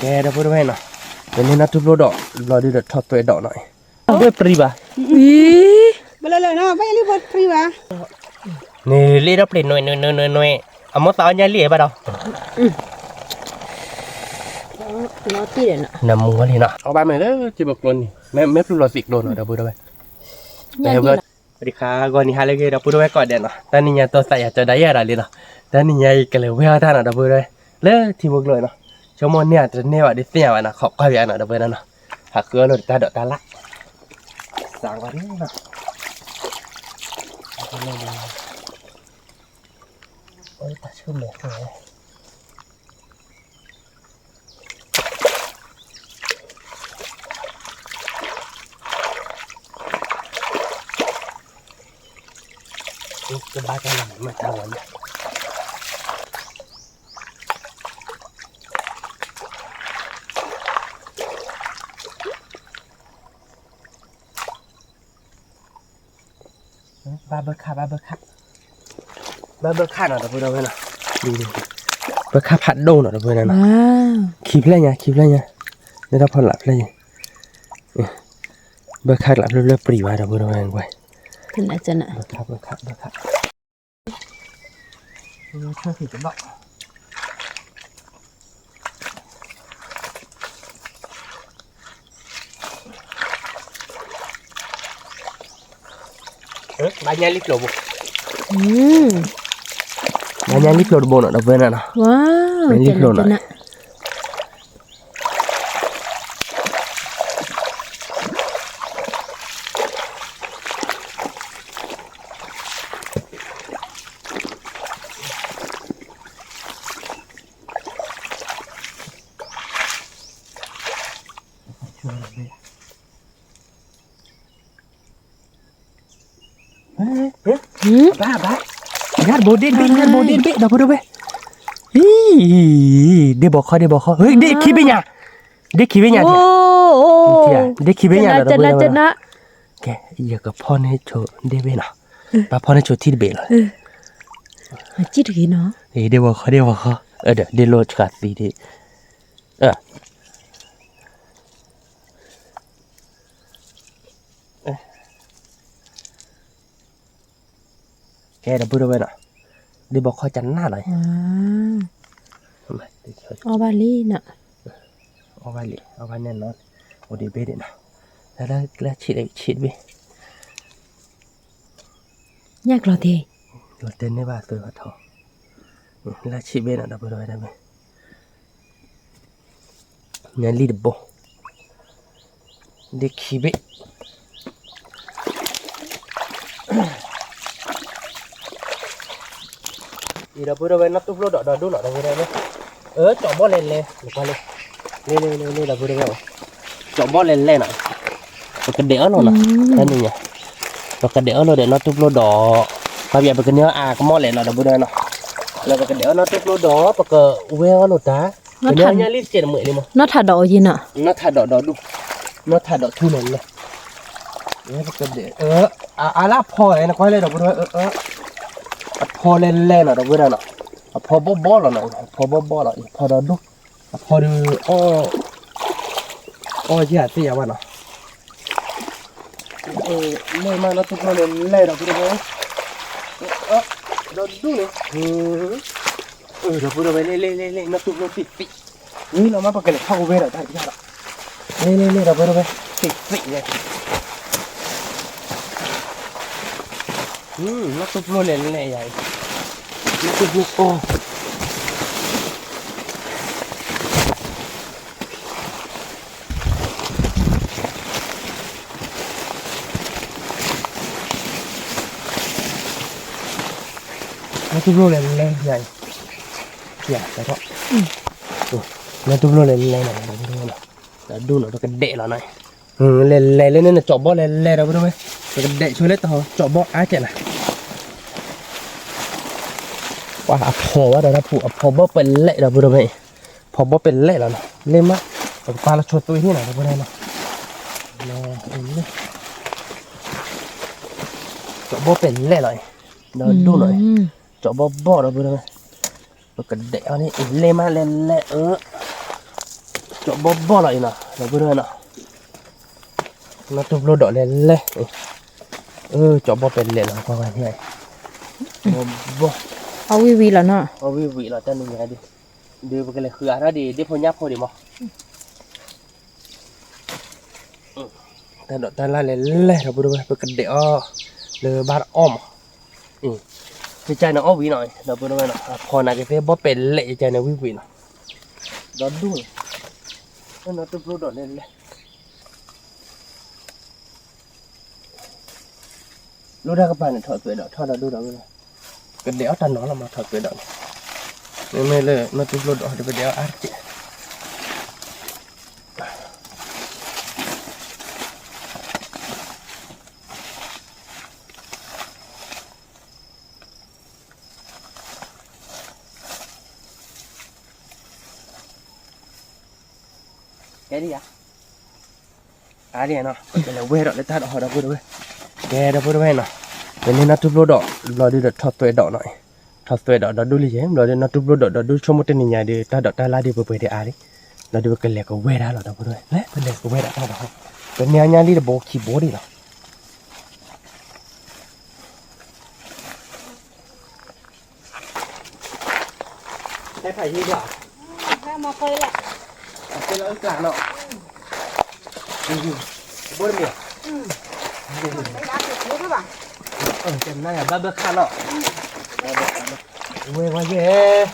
ကဲ ဒီပုၢ်ဒီဝဲၢ်နီၤ, ပန့ၢ်နီၢ်တူၢ်ဖျိဒီး ဘျီဒုဒီးထီၣ်သွဲဒီးနီၤ, အဝဲပြံဘၣ်, ဘၣ်လၢလၢနီၤ ဘၣ်ယလံဖိပြံဘၣ်, န့ၣ်လ့ဒီပျ့ၤနွဲၣ်နွဲၣ်နွဲၣ်နွဲၣ်, အမိၢ်သးအီၣ်ညၣ်လံဘၣ်ဒီး, နမူဝဲလံနီၤ, အဘၣ်မဲာ်လၢထံဘိကျိန့ၣ် မဲာ်ပျုၢ်လီၤသံးကျိနီၤ ဒီပုၢ်ဒီဝဲၢ်, ပဒံခါဂီၤနံၤဟါလၢအဂ့ၤ ဒီပုၢ်ဒီဝဲၢ်ကိးဂၤဒဲးနီၤ, တနံၤညါတိသးယၤကၠီၤဒၣ်ယဲဒၣ်လံနီၤ, တနံၤညါအံၤကလဲၤဝဲအီၣ်တၢ်နီၤ ဒီပုၢ်ဒီဝဲၢ်, လၢထံဘိကျိနီၤ, ဆိကမိၣ်န့ၢ်အတန့ၢ်ဘၣ်ဒ်သ့ၣ်ညါဘၣ်နီၤ, ခိးကွၢ်ယၤနီၤ ဒီပုၢ်ဒီဝဲၢ်နီၤ, ဟးဃုအီၣ်လိာ်တၢ်ဒိးတၢ်လၣ်, စးဝါဒ်နီၤ, အိၣ်တၢ်ဆူၣ်မဲာ်ဃဲ ကဘၣ်တၢ်လီၤမး မ့ၢ်တၢ်လီၤလံ, ဘၣ်ဘၢခၣ် ဘၣ်ဘၢခၣ်, ဘၣ်ဘၢခၣ်နီၤ ဒီပုၢ်ဒီဝဲၢ်နီၤ, ဘၢခၣ်ဖးဒိၣ်နီၤ ဒီပုၢ်ဒီဝဲၢ်နီၤ, ခံဖျၢၣ်ညါ ခံဖျၢၣ်ညါ, လၢတၢ်ဖီလာ်ဖျၢၣ်ညါ, ဘၢခၣ်ကျးဖျၢၣ်ဖျၢၣ်ပြံဘၣ် ဒီပုၢ်ဒီဝဲၢ်, ဘၢခၣ် ဘၢခၣ် ဘၢခၣ် ဘၣ်ညၣ်လံကျိၤဘိ, ဘၣ်ညၣ်လံကျိၤတဘိနီၤ ဒီပုၢ်ဒီဝဲၢ်နီၤ, ညၣ်လံကျိၤနီၤ ဘၣ်ဘၣ်, ညၣ်တဘိဒ့တဘ့ၣ် ညၣ်တဘိဒ့တဘ့ၣ် ဒီပုၢ်ဒီဝဲၢ်, ဒ့ဘီခီ ဒ့ဘီခီ ဒ့ခံဘ့ၣ်ညါ, ဒ့ခံဘ့ၣ်ညါ, ဒ့ခံဘ့ၣ်ညါ ဒီပုၢ်ဒီဝဲၢ်, ကဲ ယကဖီၣ်န့ၢ်ဆိဒ့ဘ့ၣ်နီၤ, ဘၣ်ဖီၣ်န့ၢ်ဆိထံၣ်တဘ့ၣ်လီၤ, ဒ့ဘီခီ ဒ့ဘီခီ, ဒီးဒ့လိာ်ဆှးသံဒ့ၣ် ကဲ ဒီပုၢ်ဒီဝဲၢ်နီၤ, ဒ့ဘီခီကနၣ်လီၤ, အီၣ်ဘၣ်လံနီၤ, အီၣ်ဘၣ်လံ အီၣ်ဘၣ်န့ၣ်နီၤ, အိၣ်ဒံးဘ့ၣ်ဒံးနီၤ, လၢလၢဆံးဆံးတဘ့ၣ်, ညၣ်ကျီၤသ့, ကျီၤတဲန့ၢ်ဘၣ်အသွဲဘၣ်ထီ, လၢဆံးဘ့ၣ်နီၤ ဒီပုၢ်ဒီဝဲၢ်တဘ့ၣ် ညၣ်လံတဘိ, ဒ့ခံဘ့ၣ်, အံၤ ဒီပုၢ်ဒီဝဲၢ် နီၢ်တူၢ်ဖျိဒီးဒီဒိၣ်နီၤ ဒီပုၢ်ဒီဝဲၢ်, အၢ ကၠီးဘီၣ်လဲၤလဲၤ နကွၢ်လၢ, လ့လ့လ့လ့ ဒီပုၢ်ဒီဝဲၢ်, ကၠီးဘီၣ်လဲၤလဲၤနီၤ, ပကဒဲးအီၣ်လိာ်နီၤ, တနံၤညါ, ပကဒဲးအီၣ်လိာ်ဒီးနီၢ်တူၢ်ဖျိဒီး, ပှၤပယီၤပကန့ၢ်အီၣ်အါကမီၣ်လဲၣ်နီၤ ဒီပုၢ်ဒီဝဲၢ်နီၤ, လၢပကဒဲးအီၣ်နီၢ်တူၢ်ဖျိဒီး ပကဝဲအီၣ်လိာ်တၢ်, ပန့ၢ်အီၣ်ညၣ်လံတစဲးတမှဲးလံမး, နီၢ်ထးဒီးအီၤယံၤနီၤ, နီၢ်ထးဒီးဒီဒိၣ်, နီၢ်ထးဒီးထူလဲၤလဲၤ ပကဒဲး, အါလၢအဖီလဲၣ် နကွၢ်လဲၣ် ဒီပုၢ်ဒီဝဲၢ်, အဖီလဲၤလဲၤနီၤ ဒီပုၢ်ဒီဝဲၢ်နီၤ, အဖီဘီၣ်ဘီၣ်လီၤနီၤ, အဖီဘီၣ်ဘီၣ်လီၤ အဖီဒီဒိၣ်, အဖီဒီး အီၣ်ယဲၢ်သ့ၣ်ညါဘၣ်နီၤ, လဲၤမး နီၢ်တူၢ်ဖျိလဲၤလဲၤ ဒီပုၢ်ဒီဝဲၢ်, ဒီဒိၣ်န့ၣ်, ဒီပုၢ်ဒီဝဲၢ် လဲၤလဲၤလဲၤလဲၤ နီၢ်တူၢ်ဖျိသံးသံး, ဝံၤလီၤမး ပကလဲၤထီၣ်ကဝဲဒီးတၢ်တယၢ်ဒီး, လဲၤလဲၤလဲၤ ဒီပုၢ်ဒီဝဲၢ်, သံးသံးလဲၤ နီၢ်တူၢ်ဖျိလဲၤလဲၤယၤအံၤ, နီၢ်တူၢ်ဖျိအီၣ်, နီၢ်တူၢ်ဖျိလဲၤလဲၤယၤအံၤ, ယၤ, နီၢ်တူၢ်ဖျိလဲၤလဲၤနီၤ ဒီပုၢ်ဒီဝဲၢ်နီၤ, ဒီဒိၣ်နီၤ ပကဒဲးလီၤနီၤ, လဲၤလဲၤလၢန့ၣ် ကၠီးဘီၣ်လဲၤလဲၤ ဒီပုၢ်ဒီဝဲၢ်, ပကဒဲးဆိလၢတၢ် ကၠီးဘီၣ်အါကဲးနီၤ, ပှၤအဖီဘၣ်ဒီးတၢ်ဖူး အဖီဘီၣ်ပလဲၣ် ဒီပုၢ်ဒီဝဲၢ်, ဖီဘီၣ်ပလဲၣ်လီၤနီၤ, လ့မး, ပကပာ်လီၤဆိသွံၣ်န့ၣ်နီၤ ဒီပုၢ်ဒီဝဲၢ်နီၤ, ကၠီးဘီၣ်ပလဲၣ်လီၤအံၤ, ဒီဒိၣ်နီၤ, ကၠီးဘီၣ်ဘီၣ် ဒီပုၢ်ဒီဝဲၢ်, ပကဒဲးအီၤန့ၣ် လ့မးလဲၤလဲၤအၢ, ကၠီဘီဘီလီၤအံၤနီၤ ဒီပုၢ်ဝဲၢ်နီၤ, နီၢ်တူၢ်ဖျိဒီးလဲၤလဲၤ, အၢ ကၠီဘီပဲၤလဲၤလီၤ ကွၢ်ဝဲန့ၣ်, ဘီဘီ, အဝံၣ်ဝံၣ်လီၤနီၤ, အဝံၣ်ဝံၣ်လီၤ တၢ်နံၤညါဒုး, ဒုးပကလဲၤဃုအါထီၣ်ဒံး ဒ့ၣ်ဖိညၣ်ဖိဒံးမး တၢ်ဒိးတၢ်လၢ်လဲၤလဲၤ ဒီပုၢ်ဝဲၢ် ပကဒဲးအီၣ် လၢဘၣ်တအီၣ်မး, ကကန့ၣ်အီၣ်ဝံၤနီၤ ဒီပုၢ်ဝဲၢ်နီၤ, အဖီနာ်က့သ့ၣ်ဘီပဲၤလဲၤ ကကန့ၣ်ဝံၣ်ဝံၣ်နီၤ, ဒီဒူၣ်, နီၢ်တူၢ်ဖျိဒီးလဲၤလဲၤ လိၣ်တၢ်ကပၤန့ၣ် ထီၣ်သွဲဒီး ထီၣ်ဒီဒူၣ်ဒီးဝဲ, ကဒဲးအီၣ်တၢ်နီၤလီၤမး ထီၣ်သွဲဒီးန့ၣ်, မ့မ့ၢ်လၢနီၢ်တူၢ်ဖျိဒီး တပဒဲးအီၣ်အါတက့ၢ် ကဲဒ်ယါ, အါဒ်ယါနီၤ ပကလဲၤဝဲဒီးလၢတၢ်ဒီးဟီဒီပုၢ်ဝဲၢ်, ကဲဒီပုၢ်ဝဲၢ်နီၤ, ပန့ၢ်နီၢ်တူၢ်ဖျိဒီး ဘျီဒုဒီးထီၣ်သွဲဒီးနီၤ, ထီၣ်သွဲဒီးဒီဒူၣ်လံယဲ, ဘျီဒုနီၢ်တူၢ်ဖျိဒီးဒီဒူၣ်ဆိကမိၣ်တနံၤညါဒုး တၢ်ဒိးတၢ်လၢ်ဒုးပှဲၤပှဲၤဒံး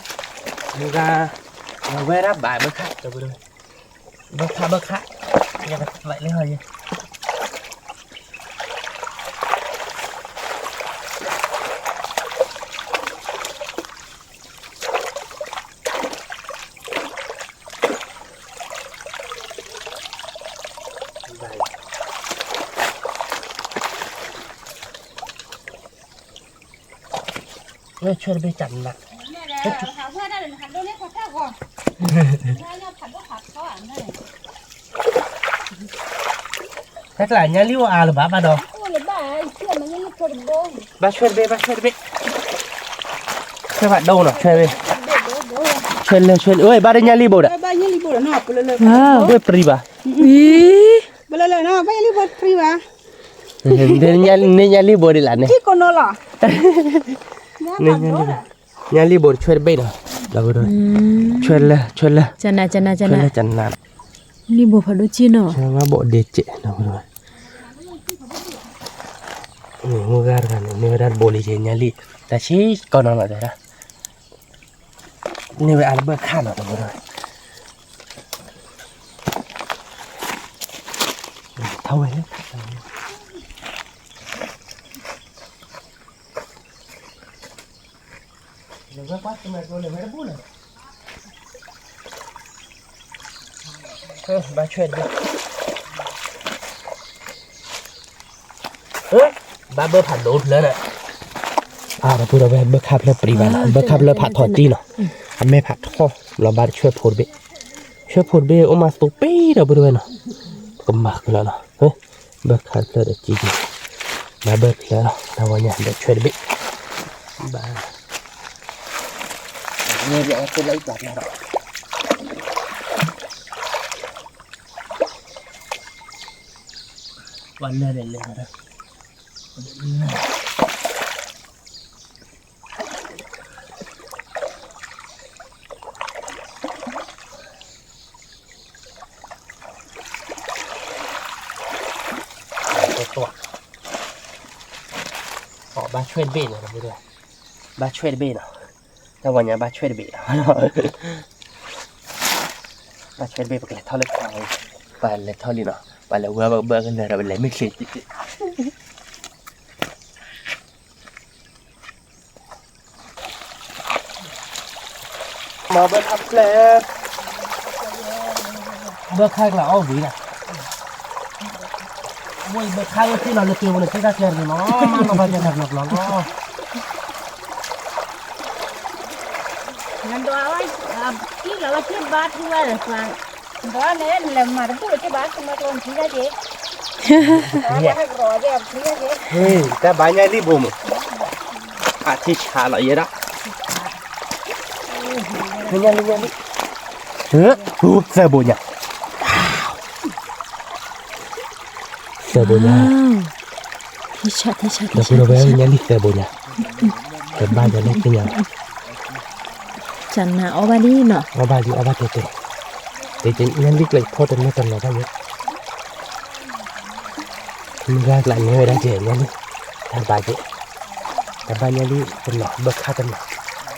အါလံ, ဘျီဒုပကလဲၤကဝဲဒၣ်လီၤ ဒီပုၢ်ဝဲၢ်, လဲၤပလဲၤကဝဲဒၣ်တၢ်ဒီးဟီ, ပန့ၢ်အညၣ်လံၢ်တဘိခံဘိဒံးလီၤ ဟဲဖးယံၤဒီး, အကဲလၢအကျါနီၤ, ဘိတမံၤ, ကနၣ်ယၤဘၣ်ဘၢခၣ်နီၤ, ဝဲဝဲယဲ, မုၢ်ဂၤ, ဝဲဒၣ်ဘၣ်ဘၢခၣ်, ဘၢခၣ်ဘၢခၣ်, ယကသးလၢဟီယဲ ဆွဲတဘ့ၣ်ကနၣ်, တၢ်ကျါညါလံၢ်အိၣ်အါလၢၤဘၣ်ဘၣ်ဒီး, ဘၣ်ဆွဲတဘ့ၣ် ဘၣ်ဆွဲတဘ့ၣ်, ဆွဲဘၣ်ဒိနီၤ ဆွဲတဘ့ၣ်, ဆွဲလၢဆွဲလၢ ဝဲဘၣ်တညၣ်လံၢ်ဘိဒီး, ဝဲပြံဘၣ်, အံၤ, န့ၢ်ညၣ်လံၢ်ဘိဒ်လဲၣ်န့ၣ်, ညၣ်လံၢ်ဘိဆွဲတဘ့ၣ်နီၤ, ဆွဲလၢဆွဲလၢ, ဆွဲလၢကနၣ်, လံၢ်ဘိဖးဒိၣ်က့နီၤ, ဘိဒ့ကဲးနီၤ, မုၢ်ဂၤတဂၤန့ၣ် န့ၢ်ဝဲဒၣ်တဘိလံယဲညၣ်လံၢ်, တၢ်ဆံးကီးနီၤလီၤတဲဒၣ်, န့ၢ်ဝဲအါတဘၢခၣ်နီၤ တဘိဒီး, ထီၣ်ဝဲလၢ ဘၣ်ဆွဲတဘ့ၣ်, ဘၣ်ဘၢဖးဒိၣ်ဖျၢၣ်န့ၣ်, အါ ဒီပုၢ်ဒီဝဲၢ် ဘၢခၣ်ဖျၢၣ်ပြံဘၣ်နီၤ, ဘၢခၣ်ဖျၢၣ်ဖးထီတံၢ်နီၤ, အမဲၢ်ဖးထီ, လီၤဘၣ်ဆွဲဖိတဘ့ၣ်, ဆွဲဖိတဘ့ၣ်အိၣ်မးသူပ့ဒီပုၢ်ဒီဝဲၢ်နီၤ, ပကမၤဃုာ်လီၤနီၤ, ဘၢခၣ်ဖျၢၣ်ဒီးကံကံ, ဘၣ်ဘၢဖျၢၣ်လီၤ တၢ်ဝဲညါဒီးဆွဲတဘ့ၣ်, ဘၣ် ဝဲလၢလဲၤလဲၤ, ဘၣ်ဆွဲတဘ့ၣ်န့ၣ်, ဘၣ်ဆွဲတဘ့ၣ်နီၤ, တၢ်ဝဲညါဘၣ်ဆွဲတဘ့ၣ်, ဘၣ်ဆွဲတဘ့ၣ် ပကလဲၤထီၣ်လၢ, ပလဲၤထီၣ်လံနီၤ, ပလဲၤဝဲဘၢကလၢာ်ဒီး ပလဲၤမ့ၢ်ချ့ မၤဘၢခၣ်ဖျၢၣ်, ဘၢခၣ်ကျါအီၣ်ဝံၤလီၤ, ဝဲဘၢခၣ်လၢသ့ၣ်လီၤလၢက့ၤဝဲန့ၣ် သ့ၣ်တၢ်ကျဲတဂ့ၤလီၤ, မၤနီၤဘၣ်ကျဲတဂ့ၤလီၤ, နဒွးဝဲ, အကံၣ်လီၤဝဲက့ၤဘါထူဝဲဒီး, ဒွးန့ၣ် နလဲၤမၤတဘူၣ်လၢက့ၤဘါထူမၤကျိနထံၣ်တၢ်က့ၤ, တၢ်ဘါညါလံၢ်ဘိမး, အထံဆးလီၤယဲဒၣ်, ညါလံၢ်ညါလံၢ်, သၢဘိညါ သၢဘိညါ, ဒီပုၢ်ဒီဝဲၢ် ညါလံသၢဘိညါ, တဘၣ်ယၤလၢသ့ၣ်ညါဘၣ်, နအီၣ်ဘၣ်လံနီၤ, အီၣ်ဘၣ်လံ အီၣ်ဘၣ်တဲတဲ, တဲညါလံကျဲဖီတနီၤတလီၤဘၣ်ယဲ, မုၢ်ဂၤကျးနဲဝဲဒၣ်ကဲ ညါလံ, တၢ်ဘၣ်ကဲ, တၢ်ဘၣ်ညါလံတနီၤ ဘၣ်ခါတနီၤ,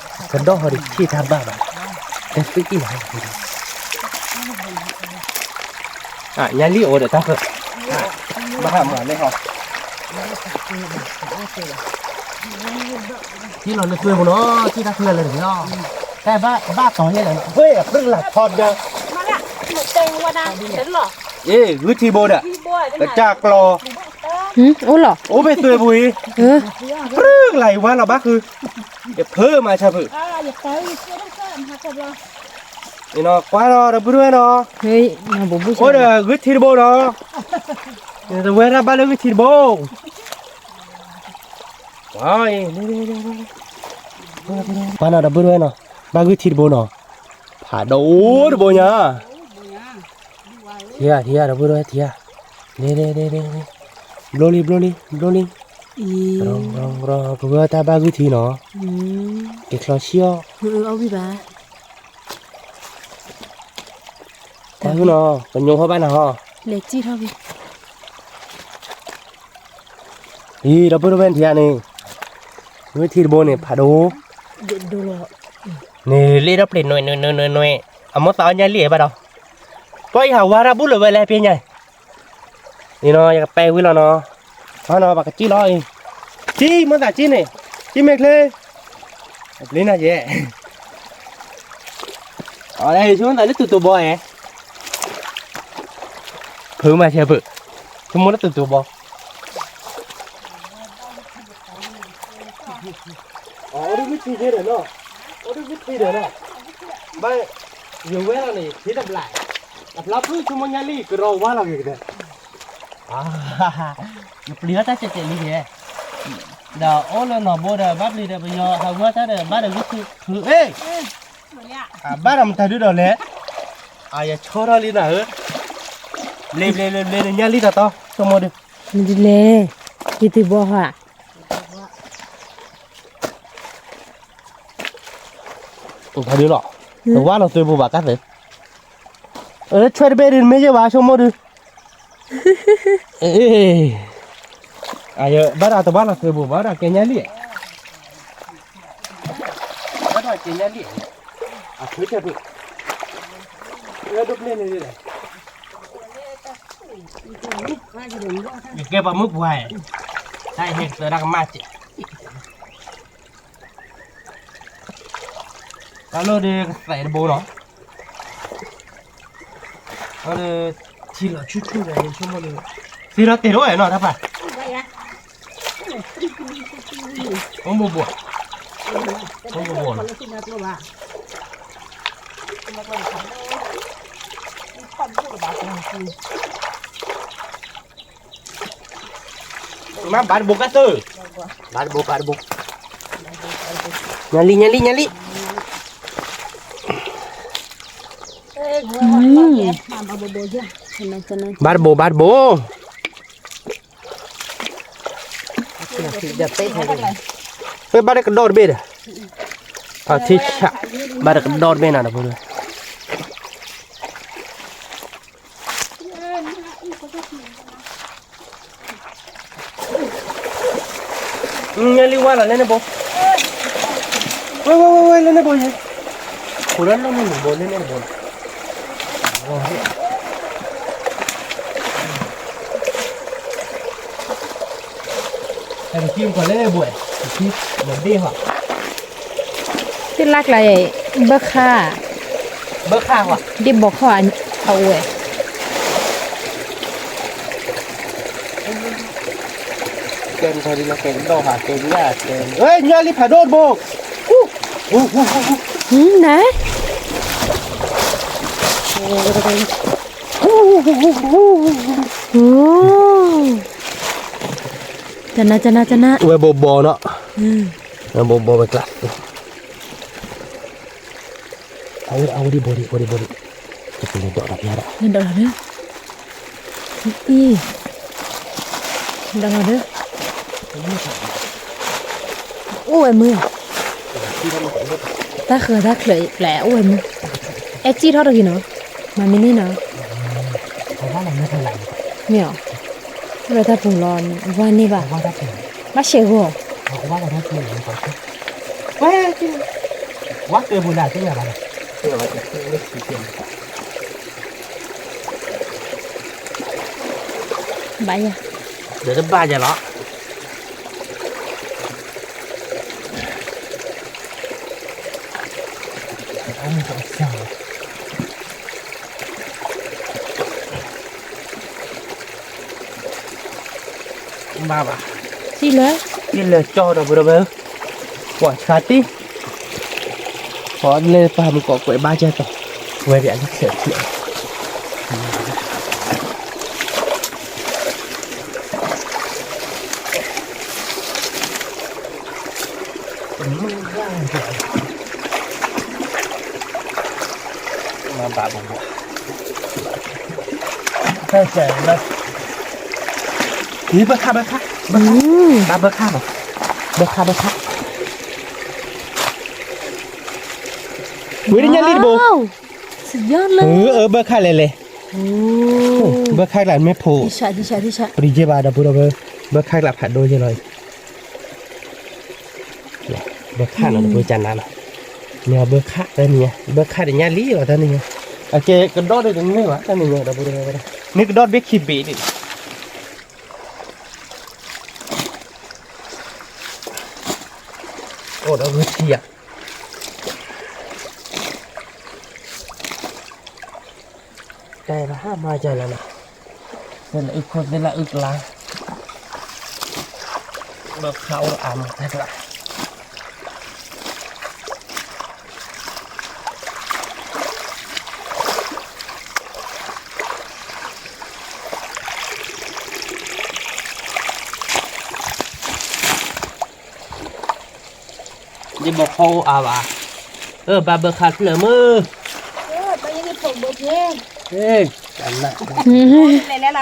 ကဒီၣ်ဟီဒီးထံၣ်တၢ်ဘၣ်ဘၣ်, တၢ်သွံၣ်အံၤလီၤ ညါလံအိၣ်ဒီးတၢ်ဖၢ, ဘၣ်မၤလဲၣ်ဟီ, ထံၣ်လီၤလၢသွဲပူၤနီၤ ထံၣ်တၢ်ဖၢလၢတဂ့ၤလီၤ, တၢ်ဘၣ်တီၤယဲလဲၣ်နီၤ ဝဲပြឹၢ်လၢ်ထီဒါ, အ့ ဂုၢ်ထံဘိဒီး, ကစၢ်ကျီၤ, အိၣ်လီၤ, အိၣ်ဖဲသွဲပူၤအံၤ, ပြၢ်လၢ်အံၤဝါလီၤဘၣ်ဃု, ယဖၢမၤဆၢဖုး အ့နီၤ ကွၢ်နီၤ ဒီပုၢ်ဝဲၢ်နီၤ, အိၣ်ဒီးဂုၢ်ထံတဘိနီၤ, တဝဲဒၣ်ဘၣ်လၢဂုၢ်ထံတဘိ, ကွၢ်နီၤ ဒီပုၢ်ဝဲၢ်နီၤ, ဘၣ်ဂုၢ်ထံတဘိနီၤ, ဖးဒိၣ်အိၣ်တဘိညါ, ထံဧါ ထံဧါ ဒီပုၢ်ဝဲၢ် ထံဧါ, ဘျိလံ ဘျိလံ ဘျိလံ, ပဝဲတၢ်ဘၣ်ဂုၢ်ထံနီၤ, က့ၤချီဆံးအီၣ်, တၢ်ဂုၢ်နီၤ ကညိဟီဘၣ်နၤဟီ, အံၤ ဒီပုၢ်ဝဲၢ် ထံဧါန့ၣ်, ဂုၢ်ထံတဘိန့ၣ် ဖးဒိၣ်, န့ၣ်လ့ဒီပျ့ၤနွဲၣ်နွဲၣ်နွဲၣ်နွဲၣ်, အမိၢ်သးအီၣ်ညါလံဘၣ်ဒီး, ပှၤအံၤဟးဝါတၢ်ဘူၣ်လၢၤဝဲလဲၣ်ဖဲညါ, အံၤနီၤ ယကပဲဝံၤလီၤနီၤ, ဟါနီၤ ပကစံၣ်လီၤအံၤ, စံၣ်မိၢ်သးစံၣ်န့ၣ်, စံၣ်မဲာ်ချ့, ပျ့ၤနၤယဲ, ဆိကမိၣ်သးလၢတူတူဘီဧါ, ဖုးမၤဆဲးဖုး, ဆိကမိၣ်လၢတူတူဘီ အိၣ်ဒုးဂုၢ်ထံဒီးနီၤ, အိၣ်ဒုးဂုၢ်ထံဒီးနီၤ, ဘၣ်, ယဝဲလီၤန့ၣ် ယထံၣ်တဘျီ, အဖျါဖုဆိကမိၣ်ညါလံ ကရီဝါလီၤက့ၤကဒီး, ယပျံၤထီၣ်တၢ်စဲးစဲးလံက့ၤ, ဒီးအိၣ်လၢနီၢ်ဘိဒီး ဘၣ်ပျံၤဒီးပယီၤဟးဝဲတၢ်ဒီး ဘၣ်ဒီးဂုၢ်ထံဖုး, အ့ၣ်, အဘၣ်ဒီးမတၤဒုဒီးလဲၣ်, အယဆီထီၣ်လံနၤဧၢ, ဘျ့ဘျ့ဘျ့ဘျ့န့ၣ်ညါလံတတီၤ ဆိကမိၣ်ဒုး, မတၤလဲၣ်, ယတဘီဟါ တၢ်ဒုးလီၤ, တဝါလီၤသွဲပူၤဘၣ်ကသ့, ဆွဲတဘ့ၣ်ဒုးမ့ၢ်ယဲဘၣ် ဆိကမိၣ်ဒုး, အ့ၣ်, ဘၣ်ဒီးတဝါလီၤသွဲပူၤဘၣ်ဒီးကဲညါလံ, ဘၣ်ဒီးကဲညါလံ, အဖုတဲဖုး, လၢဒိးပျ့ၤန့ၣ်လံ ယကဲပှၤမုၣ်ပှၢ်, တၢ်ဟဲကတၢၢ်တၢ်ကမၣ်စဲး, တၢ်လီၢ်ဒုးကသဲးတဘိလီၤ, အလၢထံလီၤဆူၣ်ဆူၣ်န့ၣ် ဆိကမိၣ်လၢ, သ့ဒီးတဲာ်တအိၣ်နီၤ တၢ်ပၢ်, အိၣ်ဘိဘိ, အိၣ်ဘိဘိလီၤ မ့ၢ်ဘၣ်တဘိကသၢ, ဘၣ်တဘိ ဘၣ်တဘိ, ညါလံ ညါလံ ညါလံ, ဘၣ်တဘိ ဘၣ်တဘိ, ဝဲဘၣ်တကဒီးတဘ့ၣ်ဒီး, အထံဆး, ဘၣ်တကဒီးတဘ့ၣ်နၤဒီးဖိ ညါလံဝါလီၤလၢန့ၣ်ဘိ, ဝဲ ဝဲ ဝဲ ဝဲ လၢန့ၣ်ဘိယဲ, ခိးလၢလီၢ်န့ၣ်ဘိလၢန့ၣ်ဘိလီၤ, တလၢ်ကျါ, ဘၣ်ခါ, ဘၣ်ခါ, ဒ်ဘီခီအဝဲ ကဲထီၣ်ဒ်လၢကဲကဒီးဟးကဲညၣ်ကဲ, ညၣ်လံဖးဒိၣ်တဘိ, နၤ, တနၤ တနၤ တနၤ, ဝဲဘိဘီနီၤ, ဝဲဘိဘီဝဲကျါ အဝဲဒံးဘိဒံး ဝဲဒံးဘိဒံး, တပလဲၤဒိးတၢ်ဖဲဒၣ်, လဲၤဒိးလီၤ, အံၤ, ဒီးဂီၤဒၢ, အိၣ်ဝဲမုၢ်, တၢ်ဃၢၤတၢ်ချၢးပျဲအိၣ်ဝဲမုၢ်, အဲၣ်စံၣ်ထီၣ်တဂ့ၤနီၤ, မၤမ့ၢ်န့ၢ်နီၤ, မ့ၢ်အီၤ, လၢတၢ်ပူၤလီၤ, ဝါန့ၢ်ဘၣ်, ဘၣ်ရှဲဂီၤ, ဝဲ, ဝါကဲပူၤလၢအသ့ၣ်ညါဘၣ်နီၤ ဘၣ်ယၤ, ဒီးတဘၣ်ယၤလီၤ, ဘၣ်ဘၣ်, စံၣ်လၢ, စံၣ်လၢကၠီဒီပုၢ်ဒီဝဲၢ်, ကွၢ်ဆှါတံၢ်, ပှၤလၢပှၤမုၢ်ကီးကွဲးဘါကဲသိး, ဝဲဒၣ်လၢချၢးချၢး မၤဘၣ်ဘိးဘိး, ဘၣ်ခါ ဘၣ်ခါ, ဘၣ်ခါ, ဘၣ်ခါ, ဘၣ်ခါ, ဝံၤတညါလံတဘိ, ဘၣ်ခါလဲၣ်လဲၣ်, ဘၣ်ခါကျါမ့ၢ်ဖိ, ပရံၤယဲၢ်ဘၣ်ဒီပုၢ်ဒီဝဲၢ်, ဘၣ်ခါကျါဖးဒိၣ်ယဲၢ်လီၤအံၤ ဘၢခၣ်နီၤ တပၢၤကနၤနီၤ, မ့ၢ်အီၤဘၢခၣ်တၢ်နံၤညါ, ဘၢခၣ်တညါလံလီၤတၢ်နံၤညါ, အကဲကဒီးဒ်တန့ၢ်ဘၣ်တၢ်နံၤညါ ဒီပုၢ်ဒီဝဲၢ်, န့ၢ်ကဒီးတဘ့ၣ်ခံဘ့ၣ်ဒ်, အိၣ်ဒီးဂုာ်ထံဧါ တဲဘၣ်ဟးမၤကလဲၣ်နီၤ, သ့ၣ်လၢအုၣ်ခိၣ်သ့ၣ်လၢအုၣ်ကျါ, ဘၢခၣ်အိၣ်အါမးတၢ်ကျါ, ဒ်ဘၣ်ခီအိၣ်အါဘၣ်, အၢ ဘၣ်ဘၢခၣ်ဖျၢၣ်မုၢ်, န့ၣ်လီၤ ခဲကိာ်လံ န့ၣ်လီၤ, န့ၣ်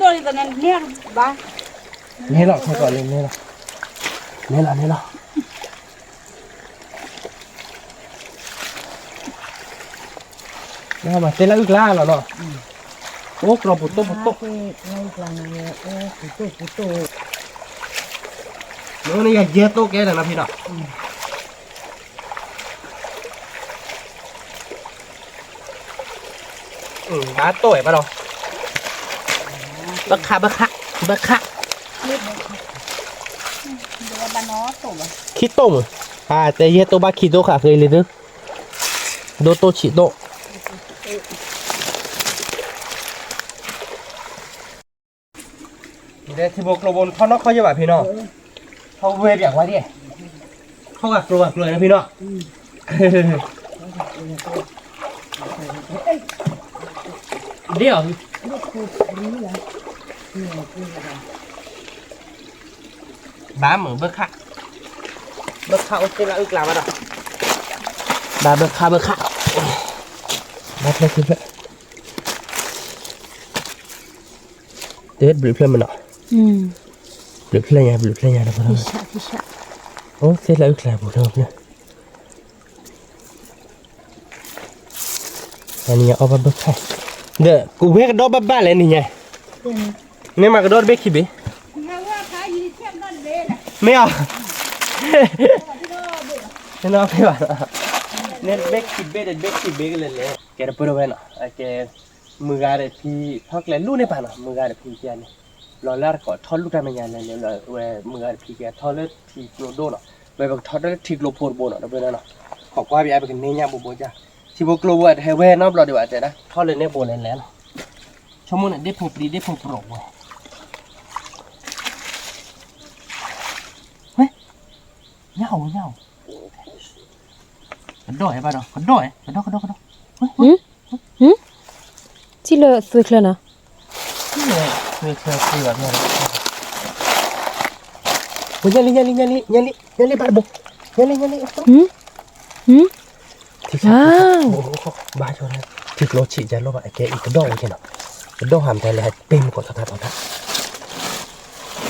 လီၤ န့ၣ်လီၤ. တဲလၢအုၣ်ကျါလီၤနီၤ, အိၣ်ကျီပူၤတိၢ်ပူၤတိၢ်, န့ၣ်ယယဲၢ်တိၢ်ကဲဒီးနီၤဖံနီၤ, ဘၣ်တိၢ်ဝဲဘၣ်ဒီး, ဘၢခၣ် ဘၢခၣ် ဘၢခၣ်, ခံတိၢ်မုၢ်, အတဲယဲၢ်တိၢ်ဘၣ်ခံတိၢ်ဃာ်ဃ့လံသု ဒိၣ်တိၢ်ဆံးတိၢ်, ထံဖိကျိဘိနထီၣ်နီၢ်ခီယဲၢ်ဘၣ်ဖံနီၤ, ထီၣ်ဝဲပၠးကွၢ်ဒံး, ထီၣ်ဂၤကျိဂၤကျိနီၤဖံနီၤ, ဒ်အီၤ, ဘၣ်မုာ်ဘၢခၣ်, ဘၢခၣ်အိၣ်သ့ၣ်လၢအုၣ်ကျါဘၣ်ဒီး, ဘၣ်ဘၢခၣ်ဘၢခၣ်, ဘၣ်ဖျၢၣ်ခံဖျၢၣ်, တဘျုးဖျၢၣ်မနီၤ, ဘျုးဖျၢၣ်ညါ ဘျုးဖျၢၣ်ညါဒီး, အိၣ်သ့ၣ်လၢအုၣ်ကျါပူၤဖျၢၣ်, နံၤညါအီၣ်ဘၣ်ဘၢခၣ်, ဒီးကဝဲကဒီးဘၣ်ဘၣ်လဲၣ်နံၤညါ, မ့ၢ်မၤကဒီးတဘ့ၣ်ခံဘ့ၣ်, မ့ၢ်အီၤ, မ့ၢ်နီၢ်ဖဲဘၣ်, န့ၣ်တဘ့ၣ်ခံဘ့ၣ်ဒီးတဘ့ၣ်ခံဘ့ၣ်ကလဲာ်လဲၣ်, ကဲတပၢၢ်တဝဲနီၤ, ကဲ မုၢ်ဂၤဒီးဖံထီၣ်ကျဲလူၢ်န့ၢ်ပၢ်နီၤ, မုၢ်ဂၤဒီးဖံကဲန့ၣ်, လီၤလၢတကိးထီၣ်လူၢ်တၢ်မဲာ်ညါလဲၣ်လဲၣ်, ဝဲမုၢ်ဂၤဒီးဖံကဲထီၣ်လၢထံကျိဒိၣ်နီၤ, ဝဲပကထီၣ်တၢ်လၢထံကျိဖိတဘိနီၤ, တပၢၢ်နီၤ, ခိးကွၢ်ပယါပကန့ၢ်ညၣ်ဘိဘိကၢ်, ထံဖိကျိဘိတဟဲဝဲနီတဘျီဒံးဘၣ်တဲဒၣ်, ထီၣ်လၢန့ၣ်ဘိန့ၣ်လဲၣ်နီၤ, ဆိကမိၣ်န့ၣ်ဒ့ၣ်ဖိပြံဒ့ၣ်ဖိပြိးဝဲ, ဝဲ, ညၣ်ဧိၤ ညၣ်ဧိၤ, ကဒီးဘၣ်ဒီး ကဒီး, ကဒီး ကဒီး ကဒီး, ထံၣ်လၢသွ့ချၢနီၤ, သွ့ချၢသွ့ဘၣ်, ညၣ်လံ ညၣ်လံ ညၣ်လံ ညၣ်လံ ညၣ်လံ ဘၣ်တဘိ, ညၣ်လံ ညၣ်လံ, ထံကျိဆံးကဲလိၣ်ဘၣ် အကဲအံၤကဒီးဝဲကဲနီၤ, ကဒီးဟးမတၤလဲၣ် ဟဲပ့ၢ်မုၢ်ကီးထီၣ်ထါထီၣ်ထါ,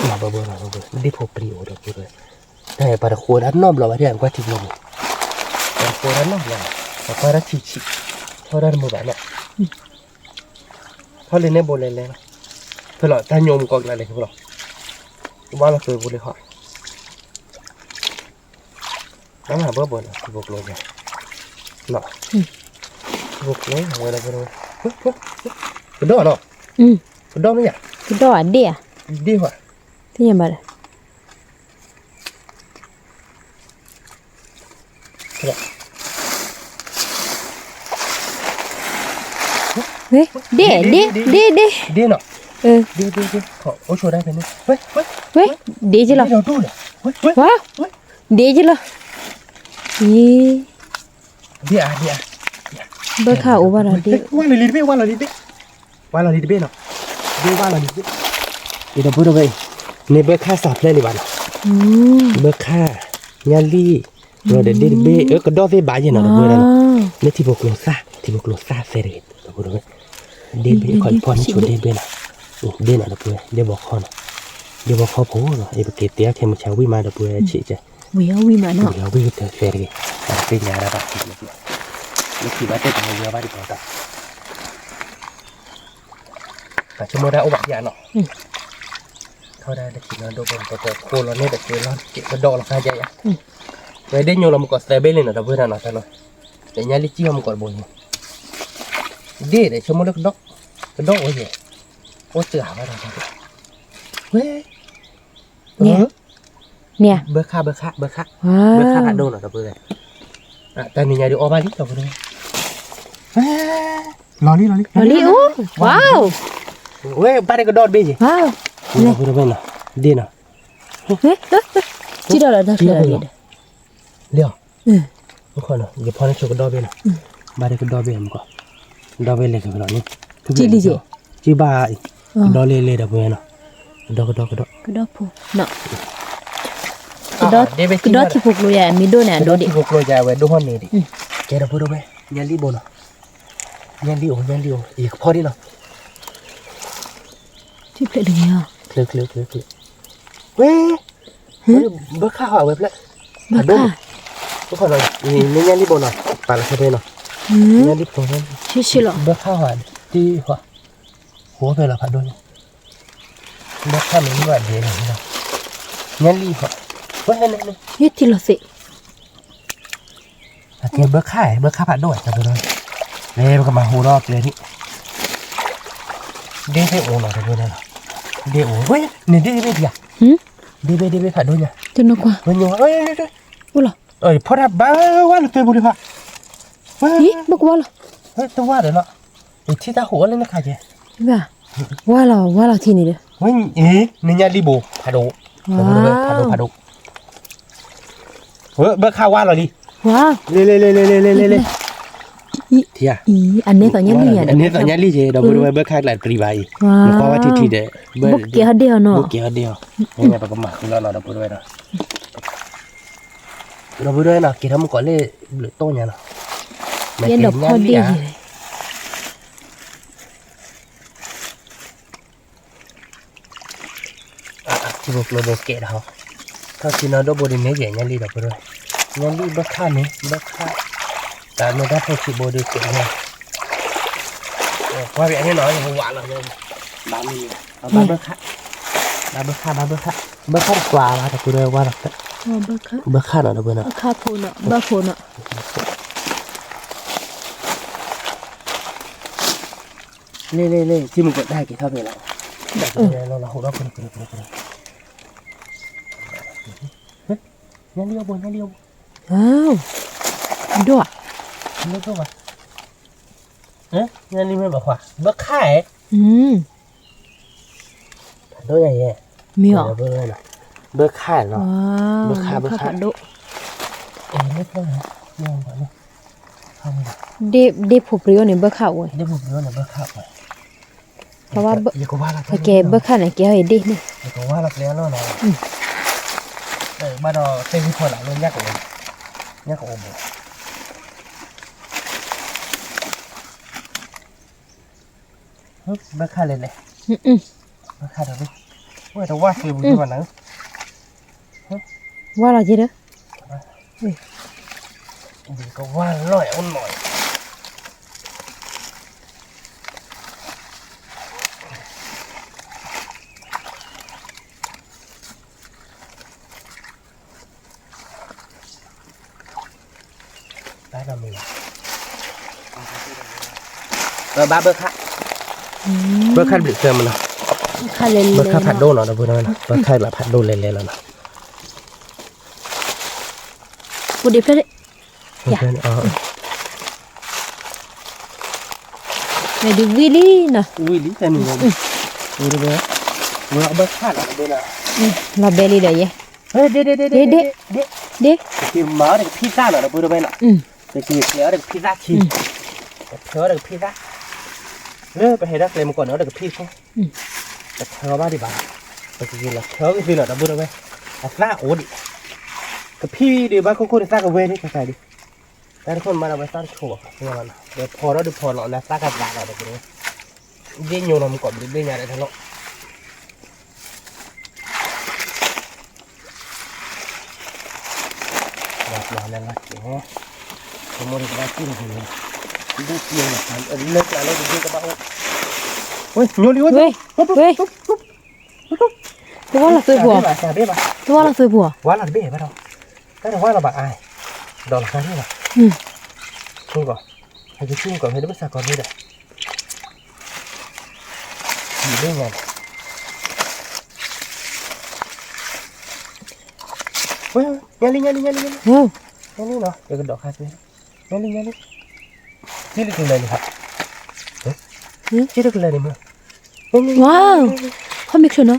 ဘၣ်ဘၣ်ဘၣ်ဘၣ် ဒ့ၣ်ဖိပြံအိၣ်ဒီးပူၤဒီး, တၢ်ပှၤတဃိဒၣ်နီတဘျီဘၣ် ဒ်ကွၢ်ထံကျိပူၤ, ပှၤတဃိဒၣ်နီတဘျီဘၣ်, ပှၤကွၢ်ဒၣ်ထံဆံး, ထီဒါတမုာ်ဘၣ်နီၤ, ထီလံန့ၣ်ဘိလဲၤလဲၤလီၤ, ဖဲလီၤတၢ်ညိမူကီၢ်ကျါလဲၤဖဲလီၤ, ဘၣ်လီၤသွဲၣ်ဖိလံဟီၣ် အဘၣ်ဘၣ်နီၤ ထံဖိကျိ, ထံဖိကျိဝဲဒၣ်, ကဒီၣ်နီၤ, ကဒီၣ်မ့ၢ်ယၤ, ကဒီၣ်ဧါ, ဒ့ၣ်ဧါ, သ့ၣ်ညါဘၣ်ဒီး ဝဲ, ဒ့ၣ်, ဒ့ၣ်, ဒ့ၣ်, ဒ့ၣ်, ဒ့ၣ်နီၤ, ဒ့ၣ်, ဒ့ၣ်, ဒ့ၣ်, အိၣ်ဆိဒၣ်ဖဲန့ၣ်, ဝဲ, ဒ့ၣ်က့လီၤ, ဝါ, ဒ့ၣ်က့လီၤ, အ့, ဒ့ၣ်ဧါ, ဒ့ၣ်ဧါ, ဘၢခၣ်အိၣ်ဘၣ်ဒီးဒ့ၣ်, ဝါလီၤလံတဘ့ၣ်, ဝါလီၤလံတဘ့ၣ်, ဝါလီၤလံတဘ့ၣ်နီၤ, ဒ့ၣ်ဝါလီၤလံတဘ့ၣ်, အံၤဒီပုၢ်ဒီဝဲၢ်, န့ၣ်ဘၢခၣ်စးဖျဲၣ်လံဘၣ်နီၤ, ဘၢခၣ်, ညၣ်လံၣ် ဒီးဒ့ၣ်တဘ့ၣ် အကဒီၣ်သ့ၣ်ဘၣ်ယဲၢ်နီၤ ဒီပုၢ်ဝဲၢ်နီၤ, မ့ၢ်ထံဖိကျိသၣ်, ထံဖိကျိသၣ်သဲတဂ့ၤ ဒီပုၢ်ဝဲၢ်, ဒ့ၣ်ဘ့ၣ်ခီဖီန့ၣ်ဆိဒ့ၣ်ဘ့ၣ်နီၤ, ဒ့ၣ်နီၤ ဒီပုၢ်ဝဲၢ် ဒ့ၣ်ဘီခီနီၤ, ဒ့ၣ်ဘီခီဖိနီၤ အံၤပက့ၤတဲအခဲမုၢ်ဆါဝံၣ်မး ဒီပုၢ်ဝဲၢ်ဆံးကဲ, ဝံၣ်အီၣ်ဝံၣ်မးနီၤ, သ့ၣ်ညါဒၣ်ဘၣ်, မ့ၢ်ထံၣ်ဘၣ်တဲတမံၤဝဲဘၣ်ဒ်သိးတၢ် ပဆိကမိၣ်တၢ်အိၣ်ဘၣ်ယၤနီၤ, ထီဒါတထံၣ်နီၤ ဒိၣ်ပကခိၣ်လီၤန့ၣ် တက့ၤလီၤကဒီးလီၤခါယၤယၤ, ဝဲဒ့ၣ်ညိလီၤမုၢ်ကီၢ်သၢဘ့ၣ်လံနီၤ ဒီပုၢ်ဝဲၢ်နီၤ, တၢ်လီၤ, ဒီးညၣ်လံၣ်ကံၣ်အီၤမုၢ်ကီၢ်တဘိန့ၣ်, ဒ့ၣ်ဒီးဆိကမိၣ်လၢကဒီး, ကဒီးအိၣ်ယဲၢ်, အိၣ်စှၤဘၣ်ဒီး, ဝဲ န့ၣ်, ဘၢခၣ် ဘၢခၣ် ဘၢခၣ်, ဘၢခၣ်ဖးဒိၣ်နီၤ ဒီပုၢ်ဝဲၢ်, တၢ်မဲာ်ညါဒုးအီၣ်ဘၣ်လံ ဒီပုၢ်ဝဲၢ်, လီၤလံ လီၤလံ လီၤလံအိၣ်, ဝဲ ဘၣ်ဒဲကဒီးတဘ့ၣ်ယဲၢ်, ဒီပုၢ်ဝဲၢ်နီၤ, ဒ့ၣ်နီၤ, ကံၣ်ဒီးလီၤ လံၣ်အီၤ, ယဖီန့ၣ်ဆိကဒီးဘ့ၣ်နီၤ, ဘၣ်ဒဲကဒီးဘ့ၣ်မုၢ်ကီၢ်, ကဒီးဘ့ၣ်လဲၤက့ၤဖဲလီၤန့ၣ်, ကံၣ်လံယဲၢ်, ကံၣ်ဘၣ်အံၤ, ကဒီးလဲၤလဲၤ ဒီပုၢ်ဝဲၢ်နီၤ, ကဒီး ကဒီး ကဒီး, ကဒီးထံဖိကျိယၤ မ့ၢ်ဒိၣ်န့ၣ် အဒိၣ်ဒံး, ထံဖိကျိယၤ အဝဲဒိၣ်ဟီၣ်န့ၣ်ဒံး, ကဲ ဒီပုၢ်ဝဲၢ် ညၣ်လံၣ်ဘိနီၤ, ညၣ်လံၣ်အိၣ် ညၣ်လံၣ်အိၣ် ယကဖီဒံးနီၤ, ထံဖျဲးတဂ့ၤ, ချ့ချ့ချ့ချ့, ဝဲ ဘၢခၣ်ဟီၣ်ဝဲဖျဲၣ်, ဘၣ်ဒိၣ်, မ့ၢ်ညၣ်လံၣ်ဘိနီၤ, ပာ်လီၤခဲဖဲနီၤ, ညၣ်လံၣ်ဖိ, ဘၢခၣ်ဟီၣ်, တံၢ်ဟီၣ်, ဃိဖဲလီၤဖးဒိၣ်န့ၣ်, ဘၢခၣ်န့ၣ်မ့ၢ်ဘၣ်ဒဲးန့ၣ်, ညၣ်လံၣ်ဟီၣ်, ဝဲန့ၣ်န့ၣ်, ယထံၣ်လီၤသ့ၣ် အကဲဘၢခၣ်, ဘၢခၣ်ဖးဒိၣ်, လဲၤပကမၤဟူးဒီးကျဲန့ၣ်, ဒ့ၣ်သ့ၣ်အိၣ်နီၤ တဘိန့ၣ်လီၤ, ဒ့ၣ်အိၣ်, ဝဲန့ၣ်ဒ့ၣ်တဘ့ၣ်ဒံးဧါ, ဒ့ၣ်ဘ့ၣ်ဒ့ၣ်ဘ့ၣ်ဖးဒိၣ်ညါ, ဝဲညိဝဲ, အိၣ်လီၤ, ဖီတၢ်ဘၣ်ဝဲလၢသွဲပူၤလံဖး, ဘၣ်ကဝါလီၤ, တဝါဒီးလီၤ, ထံၣ်တၢ်ဟူးအီၤလၢနခါကဲ, ဝါလီၤ ဝါလီၤထံၣ်န့ၣ်ဒီး, နညၣ်လံၣ်ဘိ ဖးဒိၣ်, ဖးဒိၣ်ဖးဒိၣ် ဘၢခၣ်ဝါလီၤလံ, လ့လ့လ့လ့လ့လ့လ့, အန့ၣ်သိးညၣ်လံၣ်ယၤ, အန့ၣ်သိးညၣ်လံၣ်က့ၤ ဒီပုၢ်ဝဲၢ် ဘၢခၣ်ကျါတပျံၤဘၣ်အံၤ, နကွၢ်ဝဲထံထံဒီး, ဘိၣ်ကဲဟီၣ်ဒ့ၣ်အီၤနီၤ, ဘိၣ်ကဲဟီၣ်ဒ့ၣ်အီၤ, မ့ၢ်ပကမၤဃုာ်လီၤနီၤ ဒီပုၢ်ဝဲၢ်နီၤ, ဒီပုၢ်ဝဲၢ်နီၤ က့ၤထီၣ်မုၢ်ကီၢ်လၢဘျုးတိၢ်ညါနီၤ, ယဲဒီးဖီဒ့ၣ်ယဲၢ် ထံဖိကျိဘိကဲဒီး, ထီၣ်ထံနီၤဒိၣ်ဘိဒ်န့ၣ်ယဲၢ် ညၣ်လံၣ်ဒီးပုၢ်ဝဲၢ်, ညၣ်လံၣ်ဘၢခၣ်န့ၣ် ဘၢခၣ်, တၢ်မ့ၢ်တၢ်ဖိဆံးဘိဒ်ကဲညါ, ကွၢ်ဝဲအန့ၣ်နီၤ ယကဝးလီၤ, ဘၣ်မံၤ, ဘၣ်ဘၢခၣ်, ဘၣ်ဘၢခၣ် ဘၣ်ဘၢခၣ်, ဘၢခၣ်တကွၢ်ဘၣ်ဒီးပုၢ်ဝဲၢ်ဝါလီၤ, ဘၢခၣ်နီၤဒီပုၢ်ဝဲၢ်နီၤ, ဘၣ်ဖိနီၤ လ့လ့လ့ ထံမုၢ်ကီၢ်တၢ်က့ၤထီၣ်ဖဲလီၤ, လီၤလီၤဟိးဒီး, ညၣ်လံၣ်အီၣ်ဘိ ညၣ်လံၣ်အီၣ်ဘိ, ဒိၣ်ဧါ, ညၣ်လံၣ်မ့ၢ်ဘၣ်ခွါ ဘၢခၣ်ဧါ, ဖးဒိၣ်ညါယဲၢ်, မ့ၢ်အီၤ, ဘၢခၣ်လီၤ, ဘၢခၣ် ဘၢခၣ်ဖးဒိၣ်, ဒ့ၣ်ဖိပြံအိၣ်န့ၣ် ဘၢခၣ်အိၣ်ဝဲ, ဒ့ၣ်ဖိပြံအိၣ်န့ၣ် ဘၢခၣ်အိၣ်ဝဲ, ပကဲဘၢခၣ်န့ၣ် ကဲဟီၣ်အံၤဒ့ၣ်န့ၣ်, ဘၣ်ဒီးသ့ၣ်ဂံၢ်ဖီလာ်လၢညၣ်ကအိၣ်, ညၣ်ကအိၣ်ဘိ ဘၢခၣ်လဲၣ်လဲၣ်, ဘၢခၣ်ဒီး ဝဲတဝါသ့ဘူးဘၣ်နၤ, ဝါလီၤက့ၤဒီး, ကဝါလီၤအီၤနီၤ, ဘၣ်ဘၣ်ဘၣ်ခါ, ဘၣ်ခါတဘျုးသၢမနီၤ, ဘၣ်ခါဖးဒိၣ်နီၤ ဒီပုၢ်ဒီဝဲၢ်နီၤ, ဘၣ်ခါလၢဖးဒိၣ်လဲၤလဲၤလီၤနီၤ, ပူၤဒံးဖျၢၣ်ဒံး, မ့ၢ်ဒုးဝံၤလံနီၤ, ဝံၤလံ, ဝဲဘၣ်ခါလီၤ, လီၤဘဲလံဒီးယဲ, ဒ့, ဒ့, မၤအီၤတကဖံးသၣ်နီၤ ဒီပုၢ်ဒီဝဲၢ်နီၤ, ကက့ၤဖျဲးအီၤတကဖံးသၣ်ခံ, ကဖျဲးအီၤတကဖံးသၣ်, လၢပဟဲဒၣ်ကျဲမုၢ်ကီၢ်န့ၣ် အီၤတကဖံးခိၣ်, တထၢဘၣ်ဒံးဘၣ်, ပကက့ၤလီၤထၢကသ့နီၤ ဒီပုၢ်ဒီဝဲၢ်, အသၣ်အိၣ်ဒံး, ကဖံးဒံးဘၣ်ခိၣ်ခိၣ်ဒီးသၣ်ကဝဲၤန့ၣ် ကကဲဒံး, တၢ်တခိၣ်နမါဒီးဝဲသၣ်တဆိးဘၣ်, ဒီးဖီထီၣ်ဒုးဖီလီၤနသၣ်ကသးဒီး ဒီပုၢ်ဒီဝဲၢ်, ဒ့ညိနီၤ မုၢ်ကီၢ်ဘျုးဒ့ညါဒီးတလီၢ် လၢကျါလၢကဘၣ်အိၣ်, ဝဲ ညိလံဝဲ, တဝါလီၤသုပူၤ, တဝါလီၤသုပူၤ, ဝါလီၤတဘ့ၣ်ဘၣ်ဒီး, တၢ်တဝါလီၤဘၣ်အါ, ဒီးလီၤဃါန့ၣ်လီၤ, ထူကီး, ဟဲက့ၤထူကီးဖဲတဘၣ်စးကီးန့ၣ်ဒီး, ဒ့ညါန့ၣ် ဝဲ, ညါလံ ညါလံ ညါလံ ညါလံ, ညါလံနီၤ ယကဒီးခါသ့, ညါလံ ညါလံ, က့လၢကလဲၤန့ၣ်, က့လၢကလဲၤန့ၣ်မး, ဝါ, ခီမ့ၢ်ချုးနီၤ,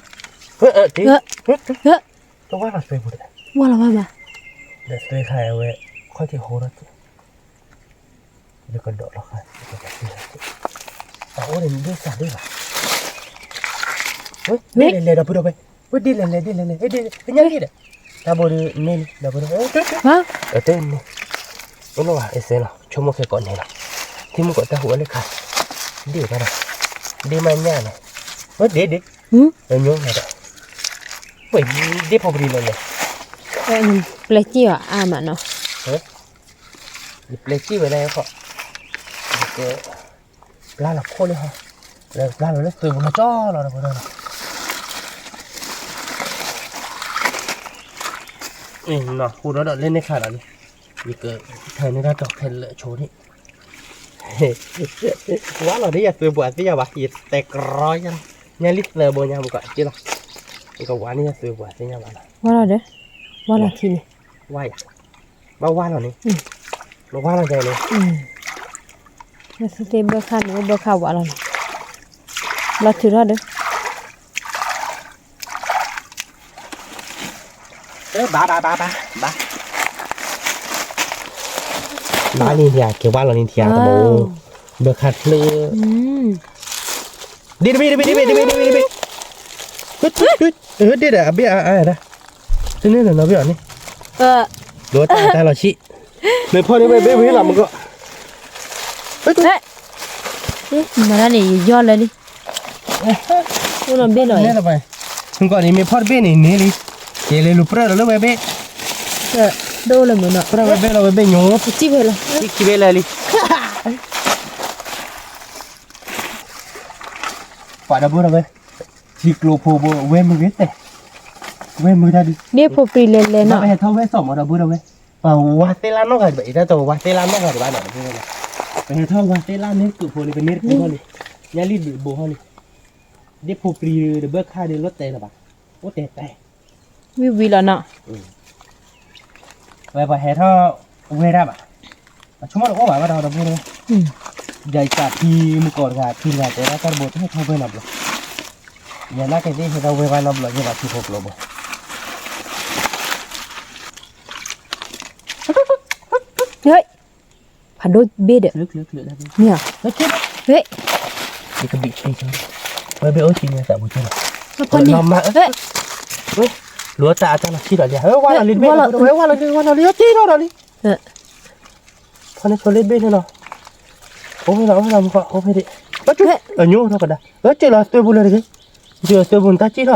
တဝါလီၤသွဲပူၤ, ဝါလီၤဘၣ်ဘၣ်, ဒီးသွဲခါအဝဲ, ခီၣ်ထံးဟိထီၣ်က့ၤ ယကဒီးလီၤဃါ, အအိၣ်န့ၣ်ဒ့စၢ်ဒ့ဘၣ်, ဒ့လဲၤလဲၤဒီပုၢ်ဒီဝဲၢ်, ဝဲဒ့လဲၤလဲၤ ဒ့လဲၤလဲၤ, ညါလံဒီး, တၢ်ဘိဒုးမ့ၢ်လံ ဒီပုၢ်ဒီဝဲၢ်, တၢ်န့ၣ်, အ့ၣ်လီၤဘၣ် အ့ၣ်စဲလီၤ ဆိကမိၣ်ခဲကိးန့ၣ်လီၤ, ထံမုၢ်ကီၢ်တၢ်ဟူးအီၤလၢခါ, ဒ့ဘၣ်ဒီး, ဒ့မးညါန့ၣ်, ဝဲဒ့ဒ့, ညိဒီး, ဝဲဒ့ဖိပရံၤလဲၤလဲၤ, ပျဲစ့ၢ်အီၤအါမးနီၤ ယပျဲစ့ၢ်ဝဲဒၣ်ခီ, ပျါလီၤခိၣ်လၢဟီ, ပျါလီၤလၢသွဲပူၤလီၤကၠီလီၤဒီး, ဟူးဒီးလၢန့ၣ်ခါဒီးန့ၣ်, ယကထၢန့ၢ်တၢ်တီၤဖဲလၢအဆိန့ၣ်, ဝါလီၤဒ်ယသွဲပူၤအသ့ၣ်ညါဘၣ် ယတဲကရီယါ, ညါလံသွဲဘိညါမုၢ်ကီၢ်က့လီၤ, ယကဝါန့ၢ်ယသွဲပူၤအသ့ၣ်ညါဘၣ်လီၤ, ဝါလီၤဒီး, ဝါလီၤထံန့ၣ်, ဝါယၤ ဘၣ်ဝါလီၤန့ၣ်, ဘၣ်ဝါလီၤယၤန့ၣ်, နသုသ့ၣ်ဘၢခါန့ၣ် အိၣ်ဘၢခါဝးလီၤန့ၣ်, လီၤထုးထီၣ်ဒီး, ဘၣ်ဘၣ်ဘၣ်ဘၣ်, ဘၣ်လံထံဧါ က့ၤဝါလီၤန့ၣ်ထံဧါတဘိ, ဘၢခါဖျၢၣ်, ဒ့တဘ့ၣ်တဘ့ၣ်တဘ့ၣ်တဘ့ၣ်တဘ့ၣ်တဘ့ၣ်, ဒ့ဒီးအဘ့ၣ်အါအါဒၣ်, တန့ၢ်နီၤနီၤဘ့ၣ်အီၤန့ၣ်, ဒိးတၢ်တၢ်လီၤဆံး, မ့ၢ်ဖီၣ်န့ၢ်ဝဲဘ့ၣ်ဝံၤလီၤမုၢ်ကီၢ်, မၤတၢ်န့ၣ် ယယီၢ်လၢလံ, အိၣ်လီၤဘ့ၣ်လီၤ, မုၢ်ကီၢ်န့ၣ် မ့ၢ်ဖီၣ်တဘ့ၣ်န့ၣ်န့ၢ်လံ, က့ၤလၢလူၤပြၢၢ်ဒီးလၢဝဲဘ့ၣ်, ဒိၣ်လၢမုၢ်နီၤ ပြၢၢ်ဝဲဘ့ၣ်လီၤဝဲဘ့ၣ်ညိ, ခံဘ့ၣ်လၢလံ ပှၤဒီပုၢ်ဒီဝဲၢ်, ထံကျိဖိဘိ ဝဲၢ်မုၢ်ဂ့ၤတဲ, ဝဲၢ်မုၢ်တၢ်ဒုး, ဒ့ဖိပျံၤလဲၤလဲၤနီၤ, ပဟဲထီၣ်ဝဲၢ်စီၣ်မးဒီပုၢ်ဒီဝဲၢ်, ပဝါသ့လါနီၢ်ဂၤဒံးဘၣ်, အံၤတၢ်တဝါသ့လါနီၢ်ဂၤဒံးဘၣ်နီၤ, ပဟဲထီၣ်ဝါသ့လါန့ၣ်ကျိဖိန့ၣ် ပမ့ၢ်တပူၤထီၣ်န့ၣ်, ညါလံဘိဟီန့ၣ်, ဒ့ဖိပျံၤဒီးဘၢခါဒီးလီၤတဲာ်လၢၤဘၣ်, အိၣ်တဲာ်တဲာ် ဝံၤဝံၤလီၤနီၤ, ဝဲပှၤဟဲထီၣ်ဝဲဒၣ်ဘၣ်, အဆိကမိၣ်တအိၣ်ဘၣ်ဘၣ်ဒီးဒီပုၢ်ဒီဝဲၢ်, ယၤယသးဖံမုၢ်ကီၢ်တဂၤ ဖံတဂၤတဲဒၣ်တၢ်တဘိတဟဲထီၣ်ဝဲနီတဘျီ, ယၤနာ်က့ၤသ့ၣ်ဟဲထီၣ်ဝဲဘၣ်နီတဘျီ ယဲဘၣ်ထံဖိကျိဘိ ဖးဒိၣ်ဘ့ၣ်ဒီး, မ့ၢ်, ယကဘံၣ်, ဝဲဘ့ၣ်အိၣ်ကံန့ၣ်သးပူၤက့လီၤ, ဖီန့ၣ်, လူၤတၢ်အတၢ်လီၤဆံးဒီးလံ, ဝဲဝါလီၤလံတဘ့ၣ်, ဝဲဝါလီၤလံ ဝဲဝါလီၤလံ, ဖီန့ၣ်ဆိလ့ၣ်တဘ့ၣ်န့ၣ်လီၤ, အိၣ်ဖဲလီၤ အိၣ်ဖဲလီၤ မုၢ်ကီၢ် အိၣ်ဖဲဒၣ်, အညိထီၣ်ကဒါ, က့ၤလီၤသွဲပူၤလၢတဂ့ၤ, က့ၤလီၤသွဲပူၤနတၢ်က့ထီၣ်ဧါ,